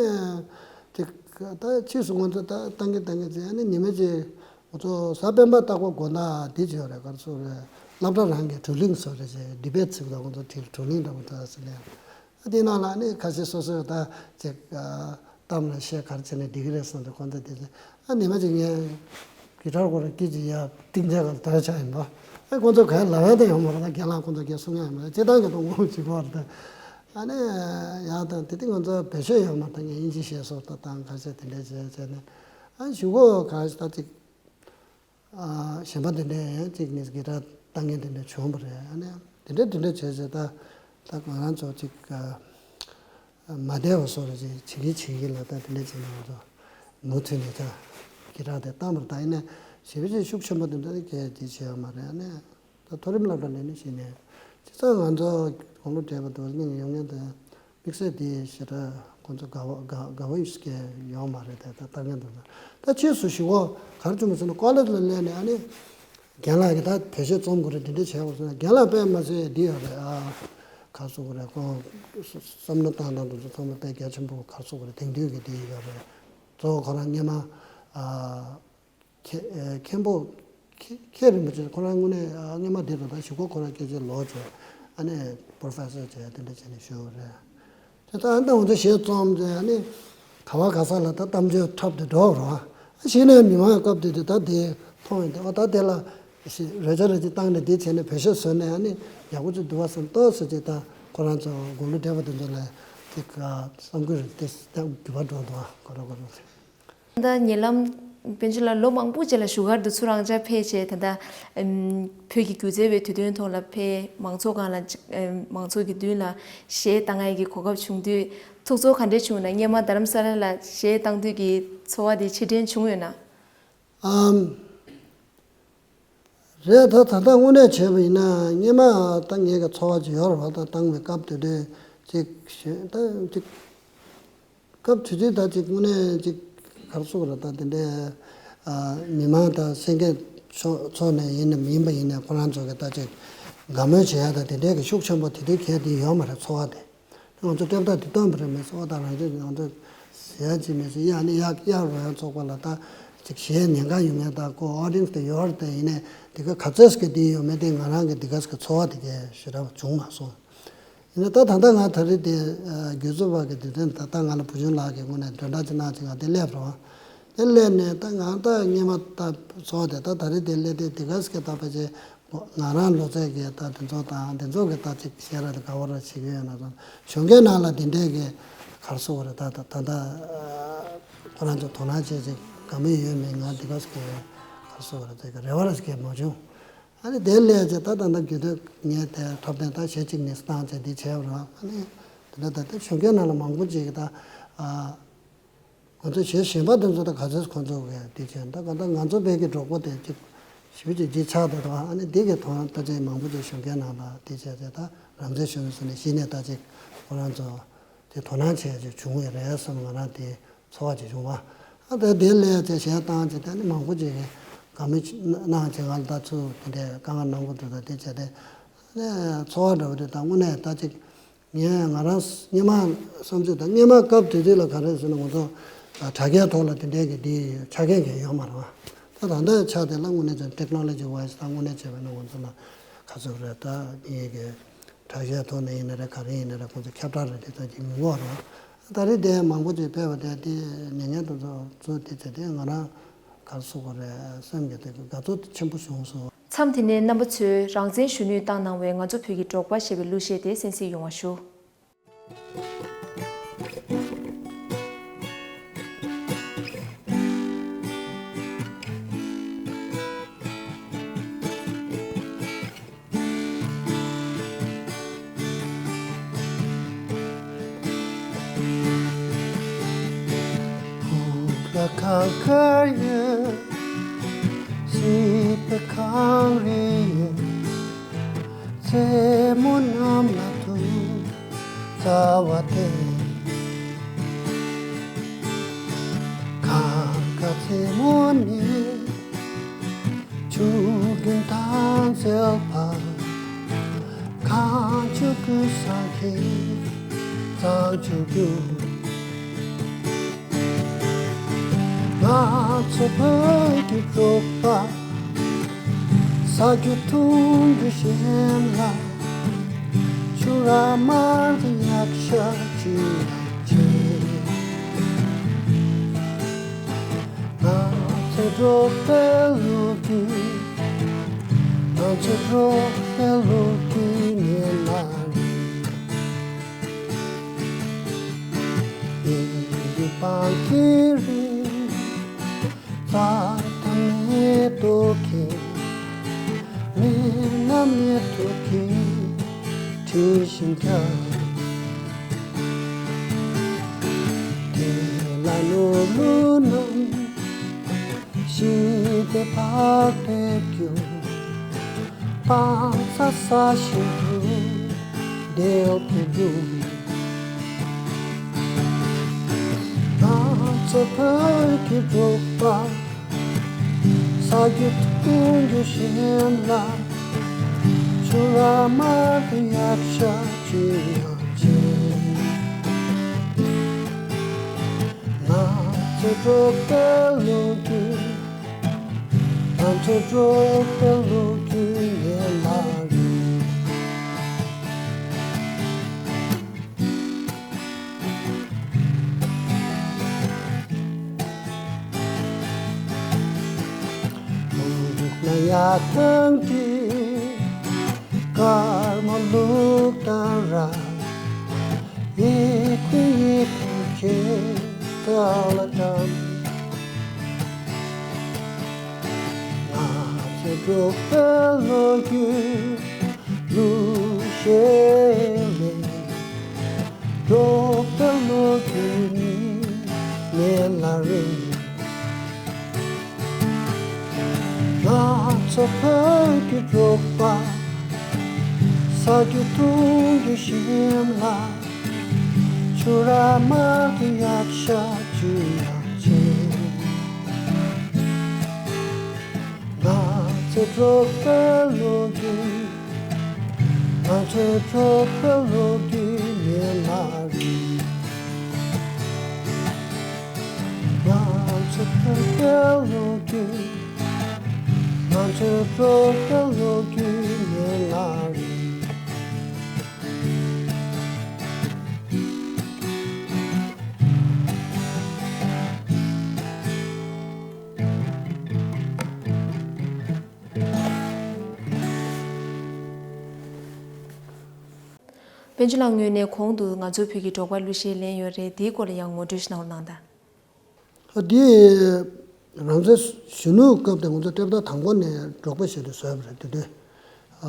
དེ་ད་ཕྱིས་སུ་ང་ཚོ་ད་བཏང་གི་བཏང་གི་ཚེ་ཨ་ནི་ཉི་མ་གཅིག་ང་ཚོ་གཟའ་སྤེན་པ་རྟག་པར་དགོང་དག་འདི་བྱས་རེད། ག་རེ་ཟེར་དགོས་རེད། སློབ་གྲྭ་རང་གི་བགྲོ་གླེང་བཟོ་རེད་ཅེས་ཌི་བེཊ་ཟེར་གི་འདུག་ང་ཚོ་དེ་བགྲོ་གླེང་འདྲ་པོ་འདུག་ཟེར་ནས། ཨ་དེའི་ནང་ལ་ཨ་ནི་ཁ་ཤས་སོ་སོས་ད་ཅིག་གཏམ་ལ་བཤད་ག་རེ་བྱས་ནས་འགྲིག་གི་རེད་བསམ་སྟེ་ཁོང་ཚོ་དེ་ཚོ་ཨ་ཉི་མ་གཅིག་ངས་གི་ཊར་ཁོ་རང་སྐད་ཅིག་ཡར་གཏིང་ཆ་ག་ལ་དར་ཆགས་ཡིན་པ། ཨ་ཁོང་ཚོ་ག་ལབ་ཡག་དེ་ཡོང་མ་རེད། ད་རྒན་ལགས་ཁོང་ཚོ་གས་གསུང་ཡག་ཡོད་མ་རེད། སྤྱིར་བཏང་གི་ད་ངོ་མ་བྱེད་དགོས་རེད། ཨ་ནི་ཡག་དང་དེ་དུས་ང་ཚོ་བེད་སྤྱོད་ཡོད་མ་རེད། ད་ངས་དབྱིན་ཇི་བཤད་སོང་ད་དང་ཁ་ཤས་དེ་འདྲས་བྱས་བྱས་ནས་ཨ་གཞུག་གུ་ག་ད་ཅིག་ཨ་གཞན་པ་དེ་འདྲས་ཡང་ཅིག་ནས་གི་ཊར་བཏང་མཁན་དེ་འདྲས་བྱུང་བ་རེད། ཨ་ནི་དེ་འདྲས་དེ་འདྲས་བྱས་བྱས་ད་ད་ང་རང་ཚོ་ཅིག་ཨ་མ་བདེ་བ་བཟོ་འདྲ་ཅིག་བྱེད་ཀྱི་བྱེད་ཀྱི་ལ་ད་དེ་འདྲས་བྱས་ནས་ང་ཚོ་མུ་མཐུད་ནས་ད་གི་ཊར་དེ་བཏང་བ་རེད། ད་ཡིན་ནའི་ཞེ་པོ་ཅིག་ཤུགས་ཆེན་པོ་དེ་འདྲ་གས་ཅིག་བྱས་ཡོད་མ་རེད། ཨ་ནི། ད་མཐོ་རིམ་སློབ་གྲྭ་ནས་ནི་གཞི་ནས་སྤྱིར་བཏང་ང་ཚོ་དགུང་ལོ་བགྲེས་པ་དུ་ནས་ཡོང་མཁན་དེ་དམིགས་བསལ་དེ་ཞེ་དྲག་ཁོང་ཚོ་དགའ་བོ་དགའ་དགའ་བོ་ཡོད་མཁན་ཡོད་མ་རེད། དེ་ད་ལྟ་ངན་འདུག་ན་ད་ཕྱིས་སུ་གཞུག་གུ་ག་རེ་བྱུང་མ་སོང་ན་ཀོ་ལེཇ་ལ་སླེབས་ནས་ཨ་ནི་རྒན་ལགས་ཀྱིས་ད་བེད་སྤྱོད་རྩོམ་དགོས་རེད་འདི་འདྲ་བྱས་པ་སོང་ན་རྒན་ལགས་དཔེ་མ་ཚད་འདི་ཡོད་རེད། ཨ་ག་རེ་ཟེར་དགོས་རེད། ཁོང་བསམ་བློ་བཏང་སྟངས་དེ་ཚོ་ཚང་མ་དཔེ་རྒྱ་ཆེན་པོ་ག་རེ་ཟེར་དགོས་རེད། དེང་དུས་ཀྱི་འདི་ཡོད་རེད། གཙོ་བོ་ཁོ་རང་སྔོན་མ་ཨ། མཁན་མཁན་པོ་མཁན་མཁན་རིན་པོ་ཆེ་ཁོ་རང་དངོས་གནས་སྔོན་མ་འདི་རུ་ད་གཞུག་གུ་ཁོ་རང་སྐད་ཆ་ལོག་བྱས་ཨ་ནི་པོ་རོ་ཕེ་སར་བྱས་དེ་འདྲ་བྱས་ནས་བཞུགས་རེད། དེ་ད་ཨ་ནི་ད་ང་ཚོ་གཞས་རྩོམ་དེ་ཨ་ནི་ག་བ་ག་ས་ལ་ད་གཏམ་བརྗོད་འཁྲབ་དེ་འགྲོ་རོགས་ཨ་གཞི་ནས་མི་མང་སྐབས་དེ་དུས་ད་དེ་མཐོང་ཡོང་དུས་ཨ་ད་དེ་ལ་རོལ་ཆ་རེ་ཅིག་བཏང་ནས་དེ་བྱས་ནས་བེད་སྤྱོད་བཟོས་ནས་ཨ་ནི་ཡག་པོ་ཅིག་འདུག་བ་བསམ་ཏོག་ཙམ་ཅིག་ད་ཁོ་རང་ཚོ་དགུང་ལོ་བགྲེས་པ་དེ་ཚོ་ལ་ཅིག་བསམ་གྱི་རེད། དེ་ད་འགྱུར་བ་འགྲོ་འདུག་ཨ་གོ་རོ་གོ་རོ། ད་ལྟ་ཉེ་ལམ་དཔལ་འབྱོར་ལགས་ལོ་མང་པོ་རྗེས་ལ་བཞུགས་སྒར་དུ་ཚུར་རང་འཇགས་ཕེབས་བྱས་ད་ལྟ་ཨམ་བོད་ཀྱི་སྒྱུ་རྩལ་བའི་དུས་སྟོན་ཐོག་ལ་ཕེབས་མང་ཚོགས་སྒང་ལ་ཅིག་ཨམ་མང་ཚོགས་ཀྱི་མདུན་ལ་གཞས་བཏང་ཡས་ཀྱི་གོ་སྐབས་བྱུང་དུས་ཐུགས་ཚོར་ག་འདྲས་བྱུང་ན། སྔོན་མ་རྡ་རམ་ས་ལ་ལ་གཞས་བཏང་དུས་ཀྱི་ཚོར་བ་དེ་ཕྱིར་དྲན་བྱུང་ཡོད་ན། ཨམ། རེད། ད་ད་ལྟ་དངོས་གནས་བྱས་པ་ཡིན་ན་སྔོན་མ་ད་ངེད་ཀྱི་ཚོར་བ་ཅིག་ཡོད་རེད་བ། ད་བཏང་བའི་སྐབས་དེ་དུས་ཅིག་གཞན་ད་ཅིག་སྐབས་དེ་དུས་ད་ཅིག་དངོས་གནས་ཅིག་ག་རེ་ཟེར་དགོས་རེད། ད་དེ་འདྲའི་ཨ་མི་མང་དང་གསན་མཁན་ཚོ་ཚོ་ནས་ཡིན་ནམ་ཡིན་པ་ཡིན་ནའི་ཁོ་རང་ཚོ་གི་ད་ཅིག་དགའ་མོས་བྱེད་ཡ་ད་དེ་འདྲའི་གི་ཤུགས་ཆེན་པོ་དེ་དུས་གལ་ཏེ་ཡོད་མ་རེད། ཚོར་བ་དེ། ང་ཚོ་སྤྲེལ་ཟླ་དེ་བཏོན་པ་རེད་མེད་ཟེར། ཨོ་ད་རང་ཚོས་ང་ཚོ་ཟེར་ཡ་ཅིག་མེད་ཟེར། ཡ་ནི་ཡག་ཡག་རོ་ཡང་ཚོགས་པ་ལ་ད་ ཅིག་གཞས་ཉན་ག་ཡོང་མཁན་དང་ཁོ་ཨོ་ཌི་ཡེན་སི་དེ་ཡོད་རེད་དེ། ཡིན་ནའི་དེ་ག་ག་ཚོད་ཀྱི་དེ་ཡོད་མེད་དེ་ང་རང་གི་དེ་ག་ཀྱི་ཚོར་བ་དེ་ག་ཞེ་དྲག་བྱུང་མ་སོང་། ཡིན་ན་ད་ད་ལྟ་ང་ད་རེས་དེ་རྒྱུ་ཚོ་བ་གི་དེ་དོན་ད་ལྟ་ང་ལ་བུ་ཆུང་ལགས་ཀྱིས་དངོས་གནས་འདོན་སྒྲ་ཅིག་གནང་ཅིག་ང་དེ་སླེབས་རོགས། དེ་སླེབས་ནས་ད་ང་ད་སྔོན་མ་ད་ཚོར་བ་དེ་ད་ད་རེས་དེ་སླེབས་དེ་དེ་ག་ཀྱི་ད་ཕལ་ཆེར་ང་རང་ལོ་ཚད་ཀྱི་ད་དེ་ཚོ་དང་དེ་ཚོ་གི་ད་ཅིག་བཤད་ར་དེ་ག་བ་ར་བྱེད་ཀྱི་ཡོད་ན་ཙང་གཞོན་སྐྱེས་ནང་ལ་དེ་འདྲས་ཀྱི་ག་རེ་ཟེར་དགོས་རེད། ད་ད་ད་ད་ཁོ་རང་ཚོ་དོ་སྣང་བྱེད་ཅིག་ག་མེད་ཡོད་མེད་ང་དེ་ག་ཟེར་གྱི་ག་རེ་ཟེར་དགོས་རེད། དེ་ག་རེ་བ་ར་ཟེར་གྱི་མ་བྱུང་། ཨ་ནི་དེ་ལས་ཅེ་ད་ད་ད་རྒྱུན་མཐུད་ངས་དེ་འཁྲབ་སྟོན་ད་གཞས་གཅིག་ནས་བཏང་ཅེ་འདི་བྱས་པ་རེད། ཨ་ནི་དེ་འདྲ་ད་ལྟ་གཞོན་སྐྱེས་ནང་ལ་མང་པོ་ཅིག་ད་ཨ་ང་ཚོ་གཞས་གཞན་པ་དེ་ཚོ་ད་ག་ཚོད་ཁོང་ཚོ་གི་དེ་བྱས་ད་ག་ད་ང་ཚོ་བོད་ཀྱི་གྲོགས་པོ་དེ་ཅིག་ཞེ་པོ་ཅིག་ཅིག་ཆགས་བསྡད་འདུག་ཨ་ནི་འདི་གི་ཐོག་ད་ཅིག་མང་པོ་ཅིག་གཞོན་སྐྱེས་ནང་ལ་དེ་བྱས་ཏེ་ད་རང་བཙན་གཞོན་ནུ་ཚོ་ནས་གཞི་ནས་ད་ཅིག་ཁོ་རང་ཚོ་དེ་དོ་སྣང་བྱས་ཅིག་བྱུང་བས་རེད་བསམ་ང་རང་དེ་ཚོར་བ་ཅིག་བྱུང་བ། ཨ་ད་དེ་ལས་ཅེ་གཞས་བཏང་ཅེ་དེ་ནི་མང་པོ་ཅིག་གིས་དགའ་མོས་གནང་ཅེ་ང་ལ་ད་ཚུར་དེ་འདྲའི་དཀའ་ངལ་གནང་གི་འདུག་ད་དེ་བྱས་ཏེ་ཚོར་བ་འདྲ་བོ་དེ་ད་དངོས་གནས་ད་ཅིག་ངས་ང་རང་སྔོན་མ་བསམ་ཚུལ་དང་སྔོན་མ་སྐབས་དེ་དུས་ལ་ག་རེ་ཟེར་ན་ང་ཚོ་དྲ་རྒྱའི་ཐོག་ལ་དེ་འདྲའི་གི་དེ་ཆ་རྐྱེན་གང་ཡང་ཡོད་མ་རེད་བ། ད་ད་ལྟའི་ཆ་དེ་ལ་དངོས་གནས་ཀྱང་technology wise ད་དངོས་གནས་བྱས་པ་ན་ང་ཚོ་ལ་ག་ཚོད་རེད། ད་ངེད་ཀྱི་དྲ་རྒྱའི་ཐོག་ནས་ཡིན་ན་རེད། ག་རེ་ཡིན་ན་རེད། ཁོང་ཚོ་ཁྱབ་བསྒྲགས་རེད་དེ་ཚོ་ཅིག་མི་འགོར་རོགས། ད་རེས་དེ་མང་པོ་ཅིག་ཕེབས་པ་དེ་དེ་ཉན་མཁན་དེ་ཚོ་ཚོ་དེ་ཚོ་དེ་ང་རང་ག་རེ་ཟེར་དགོས་རེད། སེམས་ཀྱི་དེ་དགའ་ཚོར་ཆེན་པོ་བྱུང་སོང་། མཚམས་དེ་ནས་རྣམ་པ་ཚོས་རང་བཙན་གཞོན་ནུས་བཏང་གནང་བའི་ང་ཚོ་བོད་ཀྱི་འབྲོག་པ་ཞེས་པའི་གླུ་གཞས་དེ་གསན་གཟིགས་ཡོང་བ་ཞུ། ཕུག་ལ་གངས་དཀར་ཡོད། སྲིད་པའི་གངས་རི་ཡོད། རྩེ་མོ་གནམ་ལ་ཐུག་རྩ་བ་དེ། གངས་དཀར་རྩེ་མོ་ནས། ཆུ་རྒྱུན་དྭངས་གསལ་བར། གངས་ཆུ་ཀུན་བཟང་གི་གཙང་ཆུ་རྒྱུན། ང་ཚོ་བོད་ཀྱི་འབྲོག་པ། ཟ་རྒྱུ་འཐུང་རྒྱུ་ཞིམ་ལ། ཆུ་ར་དམར་གྱི་ཉག་ཤ་ཅི་ཡང་བྱེད། ང་ཚོའི་འབྲོག་པའི་ལོ་རྒྱུས། ང་ཚོའི་འབྲོག་པའི་ལོ་རྒྱུས་ཉེ་ལ་རེད། ཡིན་གྱི་སྤང་གི་རེད། རྩྭ་དང་མེ་ཏོག་གི། མེད་ན་མེ་ཏོག་གི་དྲི་ཞིམ་རྒྱག་དེ་ལ་ལོ་ལོ་ནམ། ཞི་བདེ་བག་ཕེབས་རྒྱུ། སྤང་ས་ས་ཞིག་ཏུ་བདེ་བོ་ཕེབས་རྒྱུ། ང་ཚོ་བོད་ཀྱི་འབྲོག་པ། ཟ་རྒྱུ་འཐུང་རྒྱུ་ཞིམ་ལ། ཆུ་ར་དམར་གྱི་ཉག་ཤ་ཅི་ཡང་བྱེད། ང་ཚོའི་འབྲོག་པའི་ལོ་རྒྱུས། ང་ཚོའི་འབྲོག་པའི་ལོ་རྒྱུས་ཉེ་ལ་རེད། ཕུག་ན་ཡར་ཐང་གི་དཀར་མོ་བླུགས་དང་ར། ཡིད་ཀྱི་ཡིད་ཀྱི་ཁྱེད་ལ་དམ། ང་ཚོའི་འབྲོག་པའི་ལོ་རྒྱུས་གླུ་གཞས་ལས། འབྲོག་པའི་ལོ་རྒྱུས་ཉེ་ལ་རེད། ང་ཚོ་བོད་ཀྱི་འབྲོག་པ། ཟ་རྒྱུ་འཐུང་རྒྱུ་ཞིམ་ལ། ཆུ་ར་དམར་གྱི་ཉག་ཤ་ཅི་ཡང་བྱེད། ང་ཚོའི་འབྲོག་པའི་ལོ་རྒྱུས། ང་ཚོའི་འབྲོག་པའི་ལོ་རྒྱུས་ཉེ་ལ་རེད། ང་ཚོའི་འབྲོག་པའི་ལོ། ང་ཚོའི་སྤྲོ་སྐྱིད་ལོ་རྒྱུས་ཡན་ལག་རེད། པཎ་ཆེན་ལགས་ངོས་ནས་གོང་དུ་ང་ཚོའི་བོད་ཀྱི་འབྲོག་པ་གླུ་གཞས་ལེན་ཡོད་རེད། དེའི་སྐོར་ལ་ཡང་ངོ་སྤྲོད་ཞིག་གནང་རོགས་གནང་དང་། ཨ་དེ་རང་བཙན་ཞུ་ནུས་སྐབས་དེ་ང་ཚོ་སློབ་གྲྭ་དང་པོ་ནས་འབྲོག་པ་ཞིག་ཏུ་བཟོས་པ་རེད། དེ་དུས་ཨ་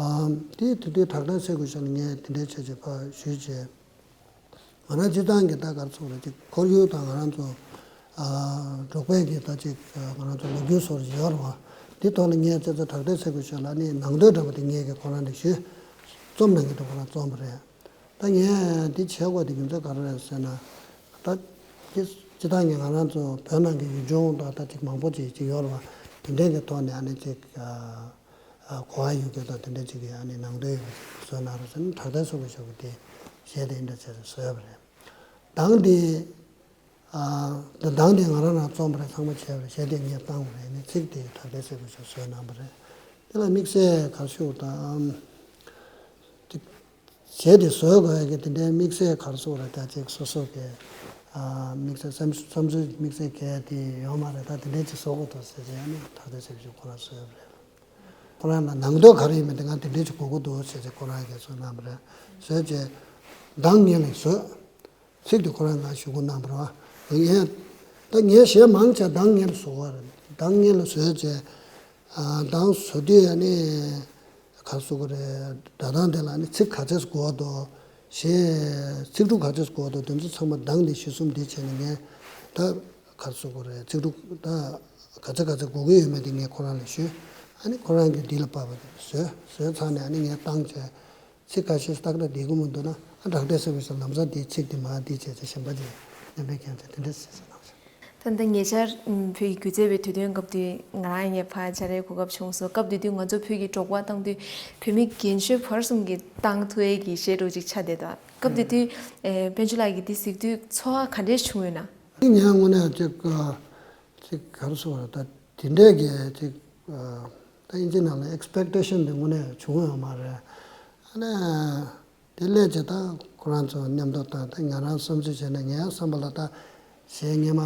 དེ་དེ་དུས་དྲག་དར་ཚེ་སྐུ་ཞབས་ནས་ངས་དེ་འདྲའི་བྱས་བྱས་ཕར་ཞུས་བྱས། ང་རང་སྤྱིར་བཏང་གི་ད་ག་རེ་ཟེར་དགོས་རེད། ཅིག་ཁོར་ཡུག་དང་ང་རང་ཚོ་ཨ་འབྲོག་པའི་གི་ད་ཅིག་ང་རང་ཚོ་ལོ་རྒྱུས་སོགས་ཡོད་རེད་བ། འདི་ཐོག་ལ་ངས་ཅིག་ཙམ་དྲག་དར་ཚེ་སྐུ་ཞབས་ལ་ནི་ནང་དོན་འདྲ་པོ་དེ་ངས་གི་ཁོ་རང་ནས་ཞུས། རྩོམ་གནང་གི་འདུག་ཁོ་རང་རྩོམ་པ་རེད། ད་ངས་འདི་བྱེད་དགོས་དེ་རྒྱུ་མཚན་ག་རེ་རེད་ཟེར་ན། ད་འདི་སྤྱིར་བཏང་གི་ང་རང་ཚོ་བོད་ནང་གི་ཡུལ་ལྗོངས་དང་ད་ཅིག་མང་པོ་ཅིག་ཅིག་ཡོད་རེད་བ། དེ་འདྲའི་གི་ཐོག་ནས་ཨ་ནི་ཅིག་ཨ་གོ་བ་ཡོད་རྒྱུ་དང་དེ་འདྲ་ཅིག་གི་ཨ་ནི་ནང་དོན་ཡོད་པ་ཅིག་བཟོས་གནང་རོགས་ཟེར་ནས་དྲག་དར་ཚེ་སྐུ་ཞབས་ཀྱིས་དེ་གཞས་དེ་འདྲ་བྱས་ཏེ་བཟོས་པ་རེད། གདངས་དེ་ཨ་ད་གདངས་དེ་ང་རང་རང་རྩོམ་པ་རེད། ཚང་མ་བྱས་པ་རེད། གཞས་དེ་ངས་བཏང་བ་རེད། ཨ་ནི་ཚིག་དེ་དྲག་དར་ཚེ་སྐུ་ཞབས་བཟོས་གནང་པ་རེད། དེ་ལ་དམིགས་བསལ་ག་རེ་ཞུ་དང་། གཞས་དེ་བཟོ་དགོས་ཡ་གི་དེ་འདྲའི་དམིགས་བསལ་ག་རེ་ཟེར་དགོས་རེད། ད་ཅིག་སོ་སོ་གི་ཨ་དམིགས་བསལ་བསམ་བསམ་ཚུལ་དམིགས་བསལ་གལ་དེ་ཡོད་མ་རེད། ད་དེ་འདྲའི་ཅིག་བཟོ་དགོས་འདུག་ཟེར་བྱས་ནས་དྲག་དར་ཚེ་སྐུ་ཞབས་ཁོ་རང་བཟོས་པ་རེད། ཁོ་རང་ལ་ནང་དོན་ག་རེ་ཡིན་མིན་དེ་ང་དེ་འདྲའི་ཅིག་དགོས་ཀྱི་འདུག་ཟེར་བྱས་ཁོ་རང་གིས་བཟོས་གནང་བ་རེད། བཟོས་བྱས་གདངས་ངས་ལ་བཟོས། ཚིག་དེ་ཁོ་རང་ང་ཞུ་དགོས་གནང་བ་རེད་བ། ངས་ད་ངས་གཞས་མང་ཆེ་གདངས་ངས་ལ་བཟོ་བ་རེད། གདངས་ངས་ལ་བཟོས་བྱས། ཨ་གདངས་བཟོ་དུས་ཨ་ནི་ག་རེ་ཟེར་དགོས་རེད། སྒྲ་གདངས་དེ་ལ་ཨ་ནི་ཚིག་ག་ཚད་དགོས་འདུག་གཞས་ཚིག་གྲུབ་ག་ཚད་དགོས་འདུག་དེ་ཚོ་ཚང་མ་གདངས་དེ་གཞི་བཟུང་དེ་བྱས་ནས་ངས་ད་ག་རེ་ཟེར་དགོས་རེད། ཚིག་གྲུབ་ད་ག་ཚད་ག་ཚད་དགོས་ཀྱི་ཡོད་མེད་དེ་ངས་ཁོ་རང་ལ་ཞུས། ཨ་ནི་ཁོ་རང་གིས་འདི་ལ་བབས་པ་དེ་བཟོས། བཟོས་ཚར་ནས་ཨ་ནི་ངས་བཏང་བྱས། ཚིག་ཁ་ཤས་ཏག་ཏག་བསྡད་ཀྱི་མི་འདུག་ན། ཨ་དྲག་དར་ཚེ་སྐུ་ཞབས་ལམ་སང་འདི་ཚིག་འདི་མ་འདི་བྱས་ཚེ་གཞན་པ་ཅིག་སྙན་པའི་ཁྱད་ཆོས་དེ་འདྲ་ཟེར་ཟེར་གནང་བྱུང་། ད་ལྟ་ཉེ་ཆར་ཨམ་བོད་ཀྱི་སྒྱུ་རྩལ་བའི་དུས་སྟོན་སྐབས་དུས་ང་རང་ཡང་ཕར་བཅར་ཡའི་གོ་སྐབས་བྱུང་སོང་། སྐབས་དེ་དུས་ང་ཚོ་བོད་ཀྱི་འབྲོག་པ་བཏང་དུས་བོད་མི་རྒན་གཞོན་བར་གསུམ་གྱིས་བཏང་ཐུབ་ཡས་ཀྱི་གཞས་འདྲ་བོ་ཅིག་ཆགས་བསྡད་འདུག་སྐབས་དེ་དུས་ཨེ་དཔལ་འབྱོར་ལགས་ཀྱིས་འདི་གཟིགས་དུས་ཚོར་བ་ག་འདྲས་བྱུང་ཡོད་ན། ངས་དངོས་གནས་ཅིག་ཅིག་ག་རེ་ཟེར་བ་རེད། ད་དེ་འདྲས་ཀྱི་ཅིག་ད་ཨིན་ཇི་ནང་ལ་ཨེག་སི་པེག་ཊེ་ཤན་དེ་དངོས་གནས་བྱུང་ཡོད་མ་རེད། ཨ་ནི་དེ་སླེབས་བྱས་ད་ཁོ་རང་ཚོ་མཉམ་དུ་ད་ད་ང་རང་བསམ་ཚུལ་བྱས་ན་ངའི་བསམ་པ་ལ་ད་གཞས་སྔོན་མ་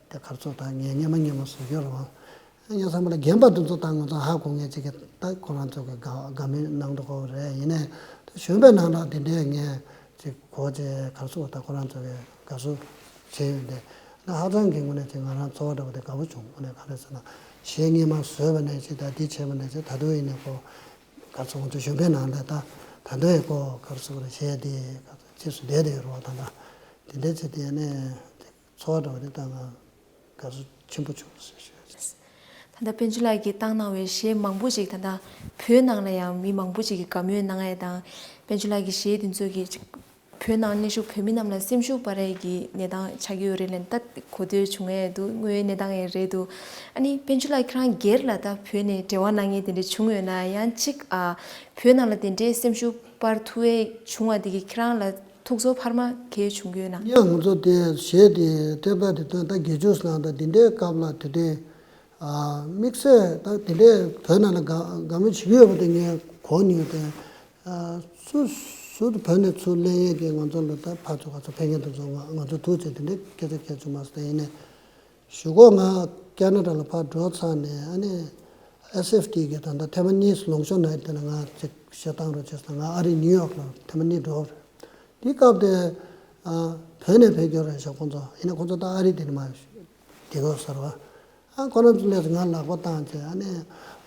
དེ་ག་རེ་ཟེར་ད་ངས་སྔོན་མ་སྔོན་མ་བཟོ་རྒྱུ་རེད་བ། ངའི་བསམ་པ་ལ་རྒན་པ་དེ་ཚོ་ད་ང་ཚོ་ཧ་གོ་མཁན་ཅིག་གིས་ད་ཁོ་རང་ཚོ་གི་དགའ་དགའ་མོས་གནང་འགྲོ་གི་རེད། ཡིན་ནའི་ད་གཞོན་པའི་ནང་ལ་དེ་འདྲའི་ངས་ཅིག་གོ་བྱས་ག་རེ་ཟེར་ད་ཁོ་རང་ཚོ་གི་དགའ་བསུ་བྱས་ཡོད་དེ། ད་ཧ་ཅང་གི་དངོས་གནས་ཅིག་ང་རང་ཚོར་བ་འདྲ་བོ་དེ་དགའ་པོ་བྱུང་། དངོས་གནས་ག་རེ་ཟེར་ན་གཞས་སྔོན་མ་བཟོས་པ་ནས་ཅིག་ད་འདི་བྱས་པ་ནས་ཅིག་ད་དུང་ཡིན་ནའི་ཁོ་ག་རེ་ཟེར་ང་ཚོ་གཞོན་པའི་ནང་ལ་ད་ད་དུང་ཡང་ཁོ་ག་རེ་ཟེར་གཞས་དེ་ག་རེ་ཟེར་ཕྱིས་སུ་བསྡད་དེ་ཡོད་རེད་བ། ད་ད་དེ་འདྲ་བྱས་ཏེ་ནས་ཚོར་བ་འདྲ་བོ་དེ་ད་ང་དགའ་བསུ་ཆེན་པོ་བྱུང་ཟེར་ཞུ་ཡ་ཡིན། ད་ལྟ་དཔལ་འབྱོར་ལགས་ཀྱིས་བཏང་གནང་བའི་གཞས་མང་པོ་ཅིག་ད་ལྟ་བོད་ནང་ལ་ཡང་མི་མང་པོ་ཅིག་གིས་དགའ་མོས་གནང་ཡ་དང་། དཔལ་འབྱོར་ལགས་ཀྱི་གཞས་དེ་ཚོ་གིས་ཅིག་བོད་ནང་གནས་བཞུགས་བོད་མི་རྣམས་ལ་སེམས་ཤུགས་སྤར་ཡ་གི་གནས་སྟངས་ཆགས་ཀྱི་ཡོད་རེད་ལབ་ད་གོ་ཐོས་བྱུང་ཡ་འདུག་དངོས་ཡོད་གནས་སྟངས་ཡང་རེད་འདུག་ཨ་ནི་དཔལ་འབྱོར་ལགས་ཁྱེད་རང་སྒེར་ལ་ད་བོད་ནས་འབྲེལ་བ་གནང་མཁན་དེ་འདྲ་བྱུང་ཡོད་ན། ཡང་ཅིག་ཨ་བོད་ནང་ལ་དེ་འདྲའི་སེམས་ཤུགས་སྤར་ཐུབ་ཡ་བྱུང་བ་དེ་གིས་ཁྱེད་རང་ལ་ཐུགས་ཚོར་འཕར་མ་གང་ཡང་བྱུང་གི་ཡོད་ན། ཡང་ང་ཚོ་དེ་གཞས་དེ་ཊེབ་ཀ་དེ་ཐོན་ད་དགེ་བཅུ་ནང་ད་དེ་འདྲའི་སྐབས་ལ་དེ་འདྲའི་ཨ་དམིགས་བསལ་ད་དེ་འདྲའི་བོད་ནང་ལ་དགའ་དགའ་མོས་བྱེད་ཀྱི་ཡོད་པ་དེ་ངས་གོ་མྱོང་། དེ་ཨ་སུ་སུ་བོད་ནས་ཚུར་ལེན་ཡས་ཀྱི་ང་ཚོ་ལ་ད་ཕར་ཚུར་ག་ཚོད་ཕེབས་མཁན་དེ་ཚོ་ང་ང་ཚོ་ཐུག་ཚེ་དེ་འདྲའི་སྐད་ཆ་བཤད་བྱུང་མ་སོང་། ད་ཡིན་ནའི་གཞུག་གུ་ང་ཁེ་ན་ཌ་ལ་ཕར་འགྲོ་ཚར་ནས་ཨ་ནི་ཨེས་ཨེཕ་ཊི་གི་ད་ལྟ་ཐེངས་མ་གཉིས་ལུང་ཤོར་ནང་དེ་ལ་ང་ཅིག་གཞས་བཏང་རོགས་བྱས་སོང་། ང་ཨ་རི་ནིའུ་ཡོག་ལ་ཐེངས་མ་གཉིས་འགྲོ་བ་རེད། དེའི་སྐབས་དེ་ཨ་བོད་ནས་ཕེབས་ཀྱི་ཡོད་རེད་ཤག་ཁོང་ཚོ། ཡིན་ནའི་ཁོང་ཚོ་ད་ཨ་རི་དེ་ནས་མར་བསྡད་ཀྱི་ཡོད་ས་རེད་བ། ཨ་ཁོ་རང་ཚོ་སླེབས་སོང་། ང་ལག་པ་བཏང་བྱས་ཨ་ནི་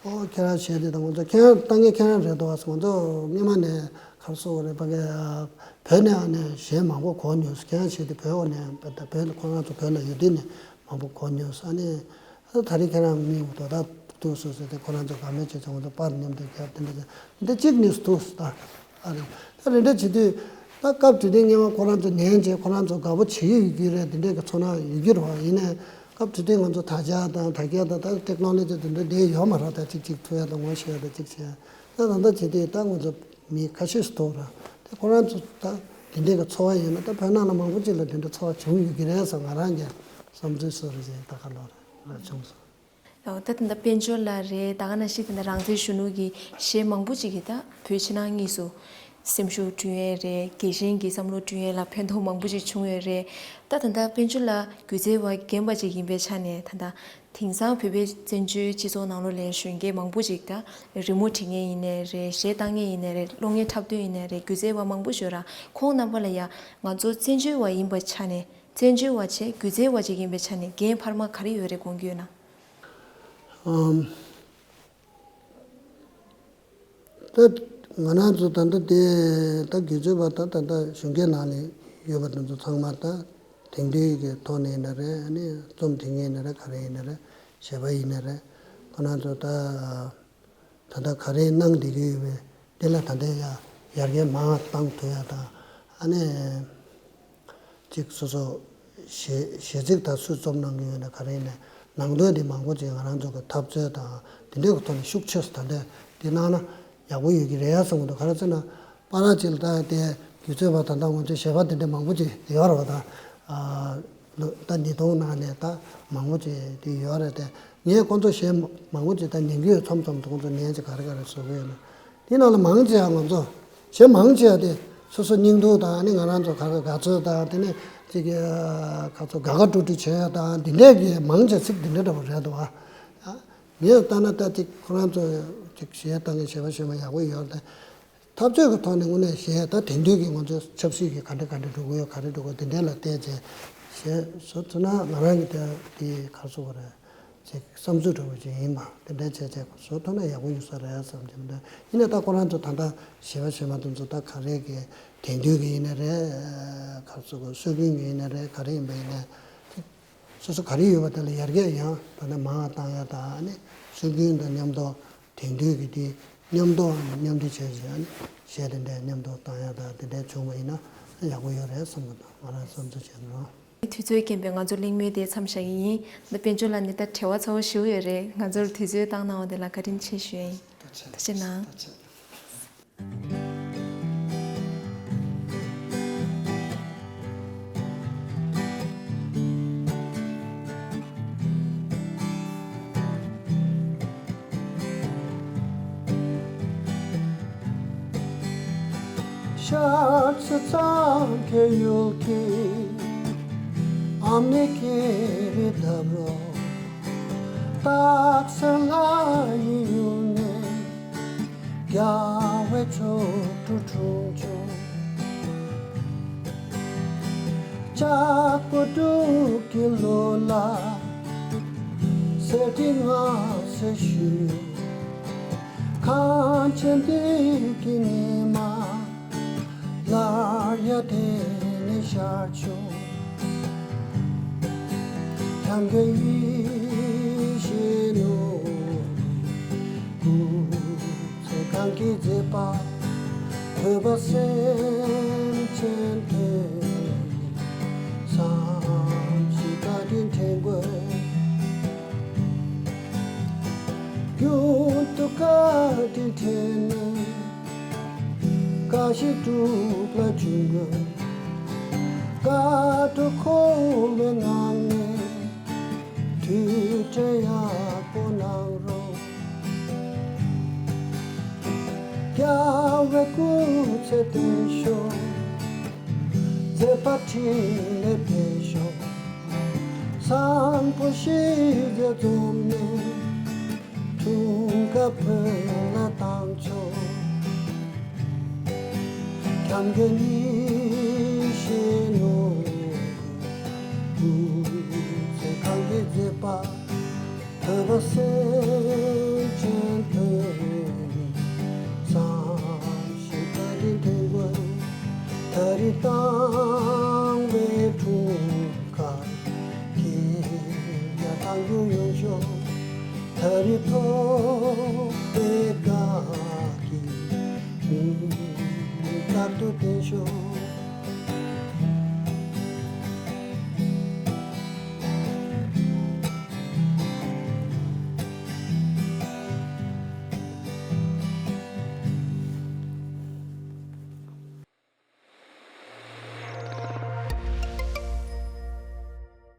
ཨོ་ཁྱེད་རང་གཞས་དེ་དང་ང་ཚོ་ཁྱེད་རང་བཏང་མཁན་ཁྱེད་རང་རེད་འདུག་བ། ང་ཚོ་སྔོན་མ་ནས་ག་རེ་ཟེར་དགོས་རེད། ཕ་གི་ཨ་བོད་ནས་ཨ་ནི་གཞས་མང་པོ་གོ་མྱོང་། ཁྱེད་རང་གཞས་དེ་བོད་འོག་ནས་བོད་ཁོ་རང་ཚོ་བོད་ལ་ཡོད་དུས་ནས་མང་པོ་གོ་མྱོང་། ཨ་ནི་ཨ་ད་རེས་ཁྱེད་རང་མི་འོག་ཏུ་ད་ཐུག་སོང་ཟེར་ཏེ་ཁོ་རང་ཚོ་དགའ་མོས་བྱས་ཚེ་ང་ཚོ་པར་མཉམ་དུ་བརྒྱབ་དེ་འདྲ་ཟེར་འདི་གཅིག་ནས་ཐུག་སོང་ད། ཨ་རེད། ད་རེ་འདྲ་བྱེད་དུས་ད་སྐབས་དེ་དུས་སྔོན་མ་ཁོ་རང་ཚོ་ཉན་བྱས་ཁོ་རང་ཚོ་དགའ་པོ་བྱེད་ཀྱི་ཡོད་ཀྱི་རེད། དེ་འདྲའི་གི་ཚོར་སྣང་ཡོད་ཀྱི་རེད་བ། ཡིན་ནའི་སྐབས་དེ་དུས་ང་ཚོ་དྲ་རྒྱ་དང་དྲ་རྒྱ་དང་ད་ཊེག་ནོ་ལོ་ཇི་དེ་འདྲ་དེ་ཡོད་མ་རེད། ད་གཅིག་གཅིག་ཐུག་ཡ་དང་ངོ་ཤེས་ཡ་དང་གཅིག་བྱས་ད་ད་ལྟ་བྱེད་དུས་ད་ང་ཚོ་མི་ཁ་ཤས་སུ་ཐུག་ར། དེ་ཁོ་རང་ཚོ་ད་དེ་འདྲའི་གི་ཚོར་བ་ཡོད་ན་ད་བོད་ནང་ལ་མང་པོ་ཅིག་ལ་དེ་འདྲ་ཚོར་བ་བྱུང་ཡོད་ཀྱི་རེད་ཟེར་ང་རང་གི་བསམ་ཚུལ་བཟོ་རེ་བྱས་ད་ག་ལོ་ར་བྱུང་སོང་། ད་ད་ལྟ་དཔལ་འབྱོར་ལགས་རེད། ད་ག་ནང་བཞིན་ད་ལྟ་རང་བཙན་གཞོན་ནུ་གི་གཞས་མང་པོ་ཅིག་གིས་ད་བོད་ཕྱི་ནང་གཉིས་སུ་སེམས་ཤུགས་བསྐྲུན་ཡས་རེད། རྒྱལ་ཞེན་གྱི་བསམ་བློ་བསྐྲུན་ཡས་ལ་ཕན་ཐོགས་མང་པོ་ཅིག་བྱུང་ཡོད་རེད། ད་ད་ལྟ་དཔལ་འབྱོར་ལགས་སྒྱུ་རྩལ་བ་རྒན་པ་ཅིག་ཡིན་པའི་ཆ་ནས་ད་ལྟ་དེང་སང་བོད་པའི་བཙན་བྱོལ་སྤྱི་ཚོགས་ནང་ལོགས་ལ་གཞོན་སྐྱེས་མང་པོ་ཅིག་ད་རི་མོ་འབྲི་མཁན་ཡིན་ནའི་རེད། གཞས་བཏང་མཁན་ཡིན་ནའི་རེད། གློག་བརྙན་འཁྲབ་སྟོན་ཡིན་ནའི་རེད། སྒྱུ་རྩལ་བ་མང་པོ་ཞིག་ཡོད་ར། ཁོང་རྣམ་པ་ལ་ཡ་ང་ཚོ་བཙན་བྱོལ་བ་ཡིན་པའི་ཆ་ནས། བཙན་བྱོལ་བ་བྱས་སྒྱུ་རྩལ་བ་ཅིག་ཡིན་པའི་ཆ་ནས་འགན་འཕར་མ་ག་རེ་ཡོད་རེད་དགོངས་ཀྱི་ཡོད་ན། ཨམ། ད་ང་རང་ཚོ་ད་ལྟ་དེ་ད་སྒྱུ་རྩལ་བ་ད་ད་ལྟ་གཞོན་སྐྱེས་ནང་ནས་ཡོད་པ་དེ་ཚོ་ཚང་མ་ད་དེང་དུས་ཀྱི་ཐོག་ནས་ཡིན་ན་རེད། ཨ་ནི་རྩོམ་འབྲི་མཁན་ཡིན་ན་རེད། ག་རེ་ཡིན་ན་རེད། གཞས་པ་ཡིན་ན་རེད། ཁོ་རང་ཚོ་ད་ད་ལྟ་ག་རེ་གནང་བསྡད་ཀྱི་ཡོད་པའི་འདི་ལ་ད་ལྟ་ཡ་ཡར་རྒྱས་མར་བཏང་ཐུབ་ཡ་དང་། ཨ་ནི་ཅིག་སོ་སོ་གཞས་གཞས་ཚིག་དང་སུས་རྩོམ་གནང་གི་ཡོད་ན་ག་རེ་ཡིན་ནའི་ནང་དོན་འདི་མང་པོ་ཅིག་ང་རང་ཚོ་གི་འཐབ་རྩོད་དང་དེ་འདྲའི་གི་ཐོག་ནས་ཤུགས་ཆེ་ས་ད་ལྟ་འདི་གནང་ན་ཡག་པོ་ཡོད་ཀྱི་རེད་བསམ་གི་འདུག་ག་རེ་ཟེར་ན། པ་ར་ཅིག་ལ་ད་དེ་སྒྱུ་རྩལ་བ་ད་ལྟ་ང་ཚོའི་གཞས་པ་དེ་འདྲ་མང་པོ་ཅིག་ཡོད་རེད་བ། ད་ཨ་ད་ཉིས་སྟོང་ནང་ནས་ད་མང་པོ་ཅིག་དེ་ཡོད་རེད་དེ། ངས་ཁོང་ཚོ་གཞས་མང་པོ་ཅིག་ད་ཉན་གྱི་ཡོད། མཚམས་མཚམས་དུ་ཁོང་ཚོ་ལན་ཅིག་ག་རེ་ག་རེ་བཟོ་གི་ཡོད་ན། དེ་ནང་ལ་མང་ཆེ་བ་ང་ཚོ་གཞས་མང་ཆེ་བ་དེ་སོ་སོ་སྙིང་སྡུག་དང་། ཨ་ནི་ང་རང་ཚོ་ག་རེ་དགའ་ཚོར་དང་། དེ་ནས་ཅིག་ག་ཚོ་དགའ་དགའ་སྤྲོ་སྤྲོ་བྱེད་ཡ་དང་། དེ་འདྲས་ཀྱི་མང་ཆེ་ཚིག་དེ་འདྲ་འདྲ་པོ་རེད་འདུག་ཨ། ངས་ལྟ་ན་ད་ཅིག་ཁོ་རང་ཚོ་ཅིག་གཞས་བཏང་མཁན་གཞས་པ་གཞས་མ་ཡག་པོ་ཡོད་རེད། འཐབ་རྩོད་ཀྱི་ཐོག་ནས་དངོས་གནས་གཞས་ད་དེང་དུས་ཀྱི་ང་ཚོའི་ཆབ་སྲིད་ཀྱི་ག་འདྲ་ག་འདྲ་འགྲོ་གི་ཡོད། ག་རེ་འགྲོ་གི་ཡོད། དེ་འདྲ་ལ་བལྟས་བྱས་གཞས་བཟོ་ཐུབ་ན་ང་རང་གི་དེ་དེ་ག་རེ་ཟེར་དགོས་རེད། ཅིག་བསམ་ཚུལ་འདྲ་པོ་ཅིག་ཡིན་པ། དེ་འདྲ་བྱས་བྱས་བཟོ་ཐུབ་ན་ཡག་པོ་ཡོད་ས་རེད་བསམ་གྱི་འདུག་ཡིན་ནའི་ད་ཁོ་རང་ཚོ་ད་ལྟ་གཞས་པ་གཞས་མ་དེ་ཚོ་ད་ག་རེ་གི་དེང་དུས་ཀྱི་ཡིན་ནའི་རེད། ག་རེ་ཟེར་དགོས། སྲོལ་རྒྱུན་གྱི་ཡིན་ནའི་རེད། ག་རེ་ཡིན་པ་ཡིན་ནའི་སོ་སོ་ག་རེ་ཡོད་པ་དེ་ལ་ཡར་རྒྱས་ཡང་ད་ནས་མང་བ་བཏང་ཡ་དང་། ཨ་ནི་སྲོལ་རྒྱུན་དང་མཉམ་དུ་དེང་དུས་ཀྱི་དེ་མཉམ་དུ་མཉམ་འདྲེས་བྱས་བྱས། ཨ་ནི་གཞས་དེ་འདྲ་མཉམ་དུ་བཏང་ཡ་དང་དེ་འདྲ་བྱུང་བ་ཡིན་ན་ཡག་པོ་ཡོད་རེད་བསམ་གི་འདུག་ང་རང་བསམ་ཚུལ་བྱས་ན། དུས་ཚོད་རྐྱེན་པས་ང་ཚོ་གླེང་མོལ་དེ་མཚམས་བཞག་གི་ཡིན། ད་དཔལ་འབྱོར་ལགས་ནི་ད་བྲེལ་བ་ཚ་བོ་ཞེ་པོ་ཡོད་རེད། ང་ཚོར་དུས་ཚོད་བཏང་གནང་བ་དེ་ལ་བཀའ་དྲིན་ཆེ་ཞུ་ཡ་ཡིན། ཐུགས་རྗེ་གནང་། ཤར་ཕྱོགས་གཙང་ཁའི་ཡུལ་གྱི་ཨ་མའི་སྐྱེས་པའི་འདབས་རོལ། སྟག་གཟིག་ལྷ་ཡི་ཡུལ་ནས་རྒྱལ་བའི་ཕྱོགས་སུ་འཁྲུངས་བྱུང་། ལྕགས་པོ་འབྲུག་གི་ལོ་ལ་གསེར་ཁྲི་མངའ་གསོལ་ཞུས། གངས་ཅན་འདི་གི་ཉི་མ་སླར་ཡང་དེ་ནས་ཤར་བྱུང་། འཁྱམས་མགོན་ཡིད་བཞིན་ནོར་བུའི་སྐུ་ཚེ་གང་གི་མཛད་པ། བོད་པ་སེམས་ཅན་དོན་བསམ་བཞིན་བཀའ་དྲིན་དྲན་དགོས། རྒྱུན་དུ་བཀའ་དྲིན་དྲན་ནས་བཀའ་བཞིན་སྒྲུབ་ལ་བྱུང་དགོས། བཀའ་དྲིན་འཁོར་བའི་ངང་ནས་དུས་དྲན་ཡག་པོ་གནང་རོགས། རྒྱལ་བའི་སྐུ་ཚེ་བརྟན་ཤོག་མཛད་པ་འཕྲིན་ལས་འཕེལ་ཤོག་བཟང་པོ་ཞི་བདེ་འཛོམས་ནས་འཁྲུངས་སྐར་བོད་ལ་བཏང་ཆོག་འཁྱམས་མགོན་ཡིད་